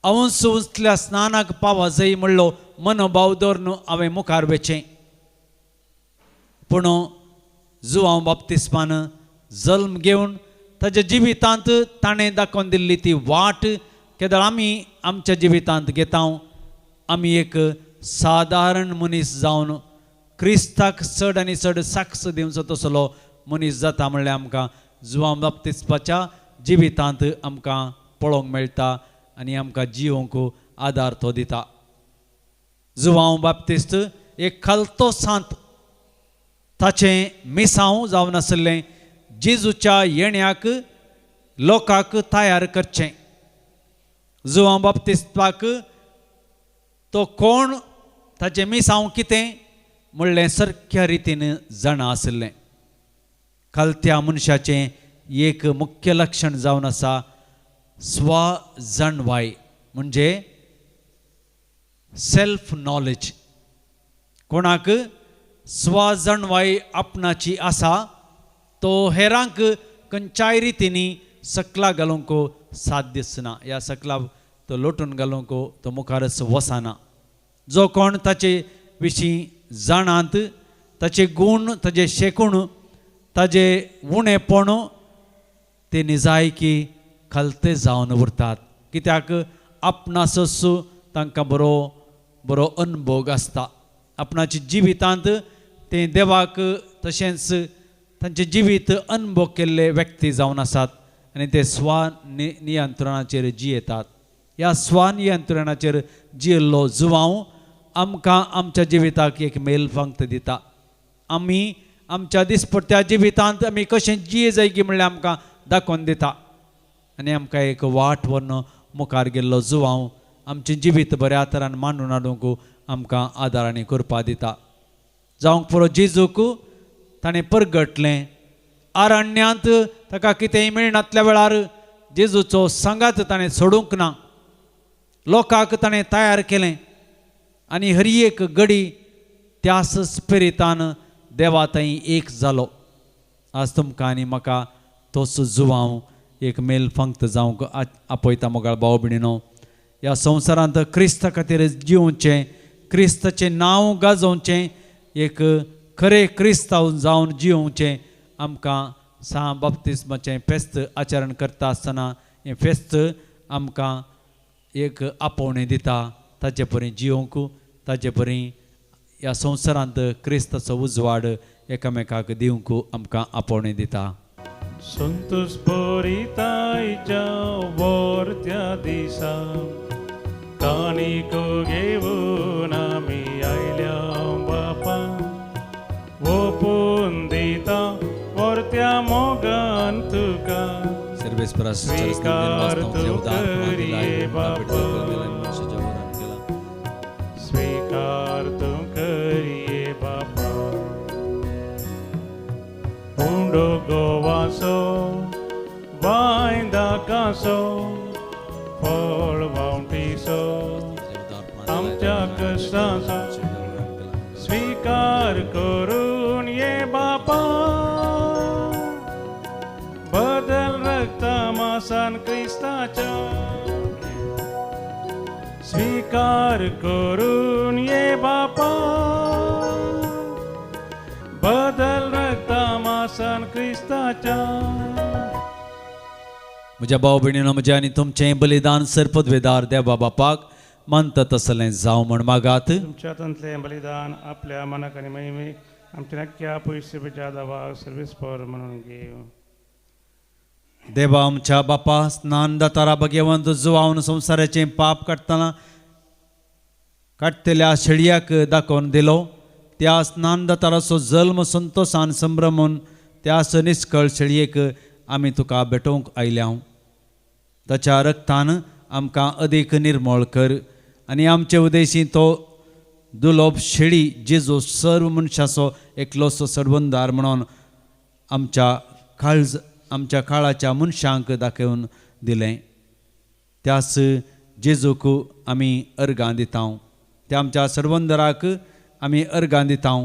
हांवूच उंचल्या स्नानाक पावा जाय म्हणलो मनोभाव दवरून हांवें मुखार वचें. पूण जुवांव बाप्तिस्मान जल्म घेवन ताच्या जिवितांत ताणें दाखोवन दिल्ली ती वाट केदळ आमी आमच्या जिवितांत घेता, आमी एक सादारण मनीस जावन क्रिस्ताक चड आनी चड साक्ष दिवचो तसलो मनीस जाता म्हणल्यार आमकां जुवांव बाप्तिस्माच्या जिवितांत आमकां पळोवंक मेळटा आनी आमकां जिवंक आदार तो दिता. जुवांव बाप्तिस्त एक खालतो सांत, ताचें मिसांव जावन आसलें जेजूच्या येण्याक लोकांक तयार करचें. जुवांव बाप्तिस्ताक तो कोण, ताचें मिसांव कितें म्हणलें सारक्या रितीन जाणा आशिल्लें. खालत्या मनशाचें एक मुख्य लक्षण जावन आसा स्वजाणवाय, म्हणजे सेल्फ नॉलेज. कोणाक स्वजाणवाय आपणाची आसा तो हेरांक खंयच्याय रितींनी सकला घालूंक साथ दिसना, ह्या सकला तो लोटून घालूंक तो मुखारच वचना. जो कोण ताचे विशीं जाणांत, ताचे गूण, ताजे शेकूण, ताजे उणेपण ते निजायकी खालते जावन उरतात. कित्याक आपणासच तांकां बरो बरो अनभोग आसता. आपणाच्या जिवितांत ते देवाक तशेंच तांचें जिवीत अनभोग केल्ले व्यक्ती जावन आसात आनी ते स्वनियंत्रणाचेर जियेतात. ह्या स्वनियंत्रणाचेर जियेल्लो जुवांव आमकां आमच्या जिविताक एक मेलफंक्त दिता. आमी आमच्या दिसपट्ट्या जिवितांत आमी कशें जिये जाय की म्हणल्यार आमकां दाखोवन दिता आनी आमकां एक वाट व्हरून मुखार गेल्लो जुवांव आमचें जिवीत बऱ्या तरान मांडून हाडूंक आमकां आदार आनी कृपा दिता. जावंक पुरो जेजूक ताणें परगटलें. आरण्यांत ताका कितेंय मेळनातल्या वेळार जेजूचो सांगात ताणें सोडूंक ना, लोकांक ताणें तयार केलें आनी हर एक घडी त्याच स्पिरितान देवा थंय एक जालो. आज तुमकां आनी म्हाका तोच जुवांव एक मेलफंक्त जावंक आपयता. मोगाळ भाव भयणीनो, ह्या संवसारांत क्रिस्ता खातीर जिवचें, क्रिस्ताचें नांव गाजोवचें, एक खरें क्रिस्तांव जावन जिवचें आमकां सां बाप्तिस्माचें फेस्त आचरण करता आसतना हें फेस्त आमकां एक आपोवणें दिता. ताचे परी जिवंक, ताचे परी ह्या संवसारांत क्रिस्ताचो उजवाड एकामेकाक दिवंक आमकां आपोवणें दिता. संतोष भरितायच्या वर्त्या दिसा काणिको घेवन आमी आयल्या बापा, ओपून दिता वर्त्या मोगान तुका स्वीकार तूं करये बापा, स्वीकार तूं करये बापा. उंडो गोवासो वायंदा कासो फळ वावटीसो आमच्या कश्टाचो स्वीकार करून ये बापा, बदल रक्ता मासान क्रिस्ताच्या स्वीकार करून ये बापा, बदल रक्ता मासान क्रिस्ताच्या. म्हज्या भाव भयणीनो, म्हजें आनी तुमचें बलिदान सरपदवेदार देवा बापाक मानता तसलें जावं म्हण मागात. तुमच्या हातांतलें बलिदान आपल्या मनाक आनी महिमेक आमच्या नक्क्या पयशे दावा सर्वीस पर म्हणून घेव. देवा आमच्या बापा, स्नान दातारा भगवंत जुवावन संवसाराचें पाप काडटना काडटल्या शेळयाक दाखोवन दिलो. त्या स्नान दाताराचो जल्म संतोसान संभ्रमून त्या निस्कळ शेळयेक आमी तुका भेटोवंक आयल्या. ताच्या रक्तान आमकां अदीक निर्मळ कर आनी आमचे उदेशी तो दुलोब शेळी जेजू सर्व मनशाचो एकलोसो सर्वंदार म्हणून आमच्या काळज आमच्या काळाच्या मनशांक दाखोवन दिलें. त्याच जेजूक आमी अर्गां दिता, त्या आमच्या सर्वंदराक आमी अर्गां दिता.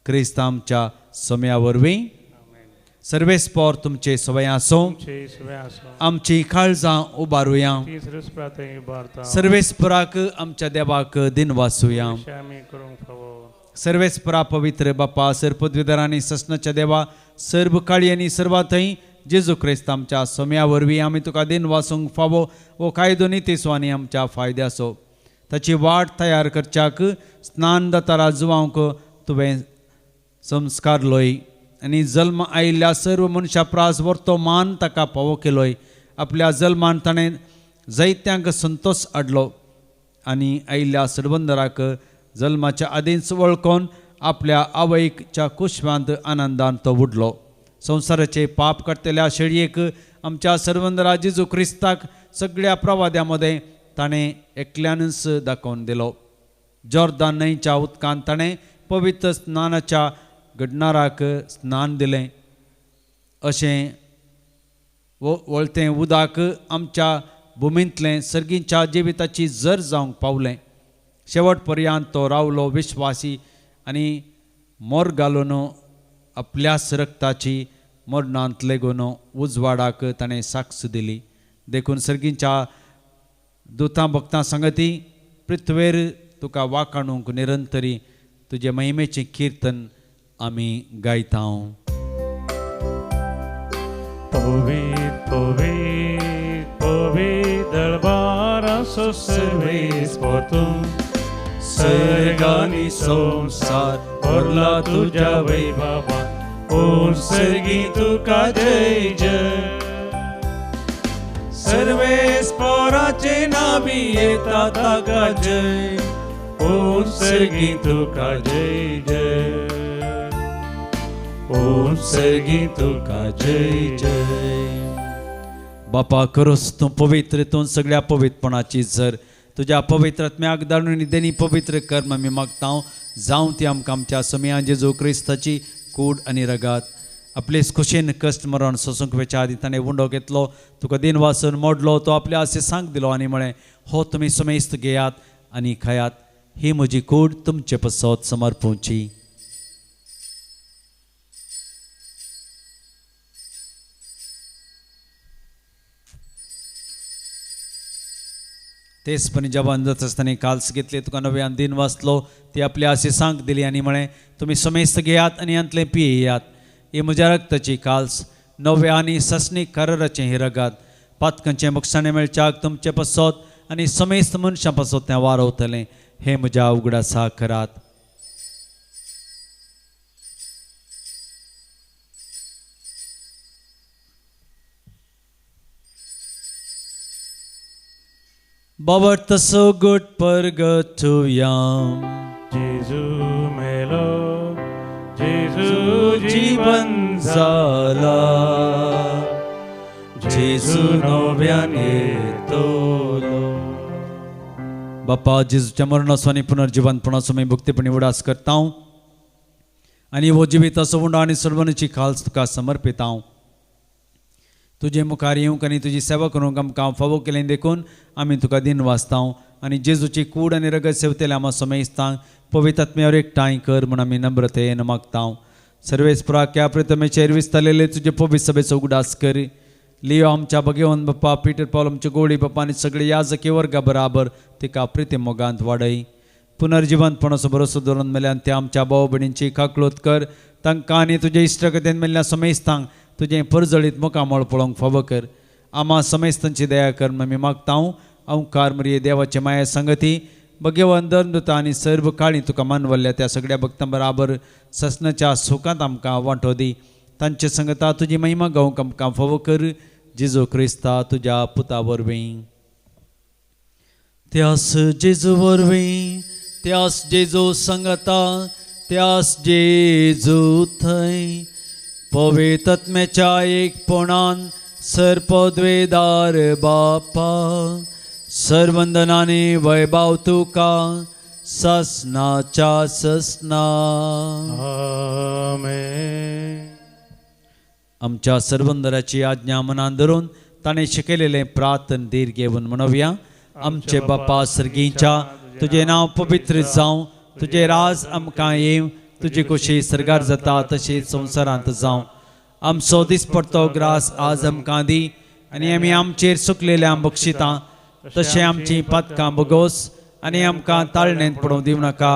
क्रिस्त आमच्या सम्या वरवीं सर्वेस्पोर तुमचे सवय आसूं. आमची काळजां उबारुया. सर्वेस्पराक आमच्या देवाक दिन वाचुया. सर्वेस्परा पवित्र बापा, सर पदवीधरांनी ससनाच्या देवा, सर्व काळी आनी सर्वांथंय जेजू क्रिस्त आमच्या सम्या वरवीं आमी तुका दिन वाचूंक फावो हो कायदो नितीचो आनी आमच्या फायद्याचो. ताची वाट तयार करच्याक स्नान दातारा जुवांक तुवें संस्कारलोय आनी जल्म आयिल्ल्या सर्व मनशा प्रास वर्तो मान ताका पावो केलोय. आपल्या जल्मान ताणें जैत्यांक संतोश हाडलो आनी आयिल्ल्या सरबंदराक जल्माच्या आदींच वळखून आपल्या आवयच्या कुशवांत आनंदान तो उडलो. संवसाराचे पाप काडटल्या शेळयेक आमच्या सर्वंदरा जेजू क्रिस्ताक सगळ्या प्रवाद्या मदें ताणें एकल्यानूच दाखोवन दिलो. जॉर्दान न्हंयच्या उदकांत ताणें पवित्र स्नानाच्या घडणाराक स्नान दिलें. अशें वळतें उदक आमच्या भुमींतलें सर्गींच्या जिविताची जर जावंक पावलें. शेवट पर्यंत तो रावलो विश्वासी आनी मोर घालून आपल्याच रक्ताची मरणांत लेगून उजवाडाक ताणें साक्ष दिली. देखून सर्गींच्या दुतां भक्तां संगती पृथ्वेर तुका वाखाणूंक निरंतरी तुजे महिमेचें किर्तन आमी गायता. पवित्र पवित्र पवित्र दरबाराचो सर्वेस्पोर तूं, सर्ग आनी संवसार भरला तुज्या वैभवान. ओ सर्गी तुका जय जय. सर्वेस्पोराचे नावी येता ताका जय. ओ सर्गी तुका जय जय. ओ सर्गी तुका जय जय. बापा खरोच तूं पवित्र, तूं सगळ्या पवित्रपणाची जर तुज्या पवित्र आत्म्याक धाडून देनी पवित्र कर्म आमी मागता. जावं ती आमकां आमच्या समया जेजू क्रिस्ताची कूड आनी रगात. आपलेच खोशेन कश्ट मरण सोसूंक वेच्या आदी ताणें उंडो घेतलो, तुका दिन वाचून मोडलो, तो आपल्या आसे सांग दिलो आनी म्हळें, हो तुमी समेस्त घेयात आनी खायात, ही म्हजी कूड तुमचे पसत समर्पूची. तेचपणी जेवण जाता आसतना काल्स घेतले, तुका नव्यान दिन वाचलो, ती आपल्या आसे सांग दिली आनी म्हळें, तुमी समेस्त घेयात आनी हांतलें पियेयात, ही म्हज्या रक्ताची काल्स, नव्या आनी ससनीक कराराचें हें रगात. पातकांचें बक्षाणें मेळच्याक तुमचे पसत आनी समेस्त मनशां पसत तें वारवतलें. हें म्हज्या उगडासा करात. बाबा so good परगटुया. जेजू मेलो, जेजू जीवन जाला, जेजू नव्यान येतलो. बापा जेजूच्या मरणाचो आनी पुनर्जिवनपणाचो आमी भक्तीपणी उडास करता आनी हो जिविताचो उंडो आनी सर्वनाची खाल्स तुका समर्पिता. तुजे मुखार येवंक आनी तुजी सेवा करूंक आमकां फावो केलें देखून आमी तुका दिन वाचता आनी जेजूची कूड आनी रगत सेवतले आमा समेस्तांक पवित्र आत्म्यावर एकठांय कर म्हूण आमी नम्रतेन मागता. सर्वेस्पराक प्रथमेचेर विस्तारलेले तुजे पवित्र सभेचो उगडास कर. लियो आमच्या भगेवन बाप्पा, पीटर पावल आमचे गोळी बाप्पा आनी सगळे याजकी वर्गा बराबर तिका प्रिती मोगांत वाडय. पुनर्जिवंतपणाचो भरोसो दवरून मेल्यान त्या आमच्या भाव भयणींची काकळूत कर. तांकां आनी तुजे इश्टगतेन मेल्ल्या समेस्तांक तुजें परजळीत मुखामळ पळोवंक फावो कर. आमा समेस्तांची दया कर आमी मागता. अंकार मरिये देवाचे माया संगती भगवान धर्मदूता आनी सर्व काळी तुका मानवल्ल्या त्या सगळ्या भक्तां बराबर ससनाच्या सुखांत आमकां वांटो दी. तांचे संगता तुजी महिमा गावंक आमकां फावो कर जेजू क्रिस्ता तुज्या पुता वरवीं. त्यास जेजू वरवीं, त्यास जेजू संगता, त्यास जेजू थंय पवित्रत्म्याच्या एकपणान सर्पद्वेदार बापा सर्वंदनाने वैभव तुका ससनाच्या ससना. आमेन. आमच्या सर्वंदराची आज्ञा मनान धरून ताणें शिकयलेलें प्रार्थन धीर घेवन म्हणोवया. आमचे बापा सर्गीच्या, तुजें नांव पवित्र जावं, तुजें राज आमकां येवं, तुजी खोशी सर्गार जाता तशीच संवसारांत जावं. आमचो दिसपडतो ग्रास आज आमकां दी आनी आमी आमचेर सुकलेल्या बक्षितां तशें आमचीं पातकां बगोस आनी आमकां ताळणेंत पडोवंक दिवं नाका,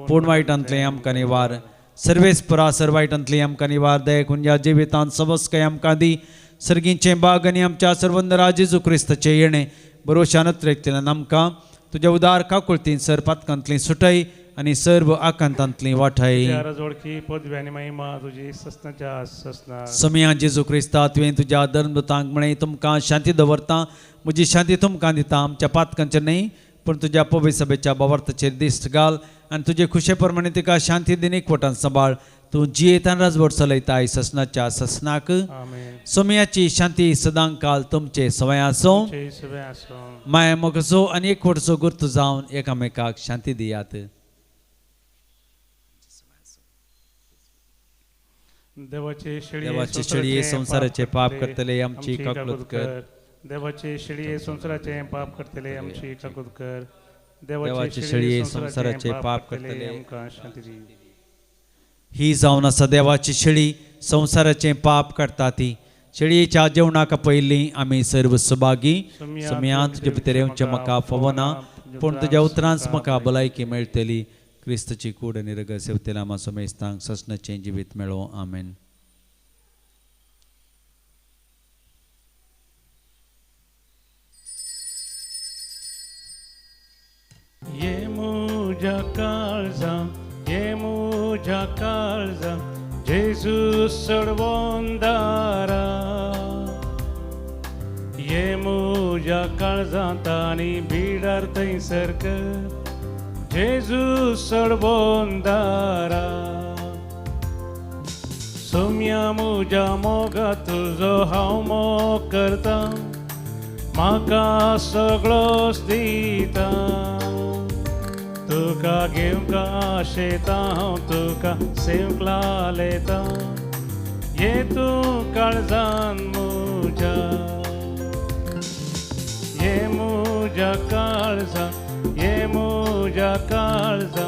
पूण वायटांतलें आमकां निवार. सर्वेस्परा सर वायटांतली आमकां निवार. दयेकून ह्या जिवितांत सबस्काय आमकां दी. सर्गींचें बाग आनी आमच्या सर्वंदरा जेजू क्रिस्ताचें येणें बरोशान अत्रेकतल्यान आमकां तुज्या उदार काकुळतीन सर पातकांतली सुटय आनी सर्व आकांतांतली वाठाय. पदवी आनी महिमा तुजी ससनाच्या ससना. समया जेजू क्रिस्ता, तुवें तुज्या धर्मदूतांक म्हळें तुमकां शांती दवरता, म्हजी शांती तुमकां दिता. आमच्या पातकांचेर न्हय पूण तुज्या पवित्र सभेच्या भावार्थाचेर दिश्ट घाल आनी तुजे खुशे प्रमाणे तिका शांती दिन एकवटान सांबाळ. तूं जियेतान राजवट चलयताय ससनाच्या ससनाक. सोमयाची शांती सदांकाल तुमचे सवय आसूं. माया मोगाचो आनी एकवटचो गुर्त जावन एकामेकाक शांती दियात. देवाचे शेळये संवसाराचे पाप करतले आमची काकूत कर. देवाचे शेळये संवसाराचे पाप करतले आमची काकूत कर. देवाचे शेळये संवसाराचे पाप करतले आमकां शांती दी. ही जावन आसा देवाची शेळी, संवसाराचें पाप काडटा ती. शेळयेच्या जेवणाक पयलीं आमी सर्व सभागी. समया तुजे भितर येवचें म्हाका फावना, पूण तुज्या उतरांच म्हाका भलायकी मेळटली. क्रिस्तची कूड आनी रगत सेवतेल्या आमा समेस्तांक ससनाचें जिवीत मेळो. आमेन. ये मुझ्या काळजा, ये मुझ्या काळजा, जेजू सडवंदारा. ये मुझ्या काळजांत आनी बिडार थंयसर कर जेजू सडवंदारा. सोम्या मुझ्या मोगा तुजो हांव मोग करता, म्हाका सगळोच दिता. तुका घेवंक आशेता हांव, तुका सेवंक लालेता. ये तूं काळजान मुज्या, ये मुज्या काळजा, ये मुज्या काळजा,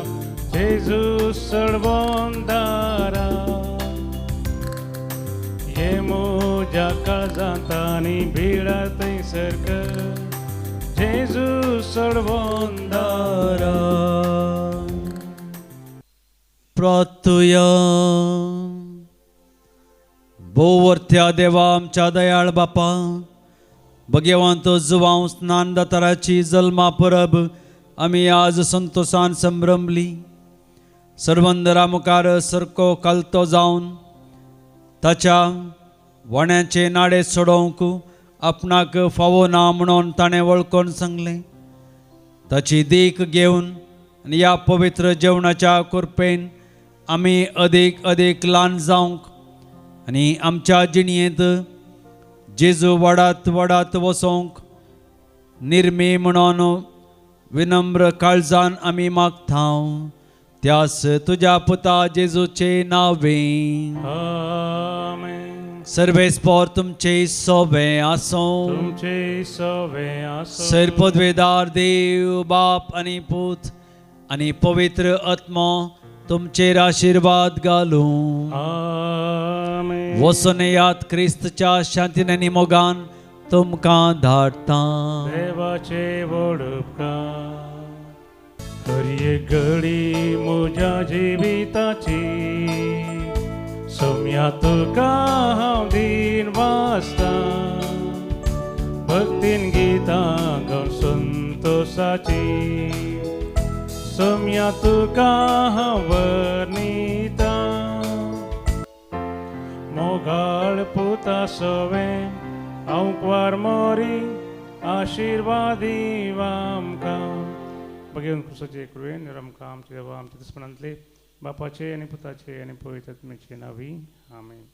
जेजू सडवंदारा. ये मुज्या काळजांत आनी भिडार थंयसर कर जेजू सडवंदारा. प्रार्थुया. भोवर्थ्या देवा आमच्या दयाळ बापा, भगवंत जुवांव स्नानदाताराची जल्मा परब आमी आज संतोषान संभ्रमली. सर्वंदरा मुखार सरको कालतो जावन ताच्या वाण्याचे नाडे सोडोवंक आपणाक फावो ना म्हणून ताणें वळखून सांगलें. ताची देख घेवन आनी ह्या पवित्र जेवणाच्या कृपेन आमी अदीक अदीक ल्हान जावंक आनी आमच्या जिणयेंत जेजू वाडात वाडात वसोंक निर्मी म्हणून विनम्र काळजान आमी मागता. त्यास तुज्या पुता जेजूचे नावे. आमेन. सर्वेस्पोर तुमचे सोबे आसूं. तुमचे सोबे आसूं. सर्पद्वेदार देव बाप आनी पूत आनी पवित्र आत्मो तुमचेर आशिर्वाद घालूं. आमेन. वचून येयात क्रिस्तच्या शांतीन आनी मोगान तुमकां धाडटा. देवाचे व्हड उपकार. हर एक घडी म्हज्या जिविताची सोम्या तुका हांव दिन वाचता. भक्तीन गितां गावन संतोषाची सोम्या तुका हांव वर्णिता. मोगा पुता सवें आंकवार मोरी आशिर्वादी आमकां. बघेवन क्रुसाचे कृपेन आमकां आमच्या देवा आमच्या दुस्मनांतले बापाचे आनी पुताचे आनी पवित्र आत्म्याचे नावी आमेन.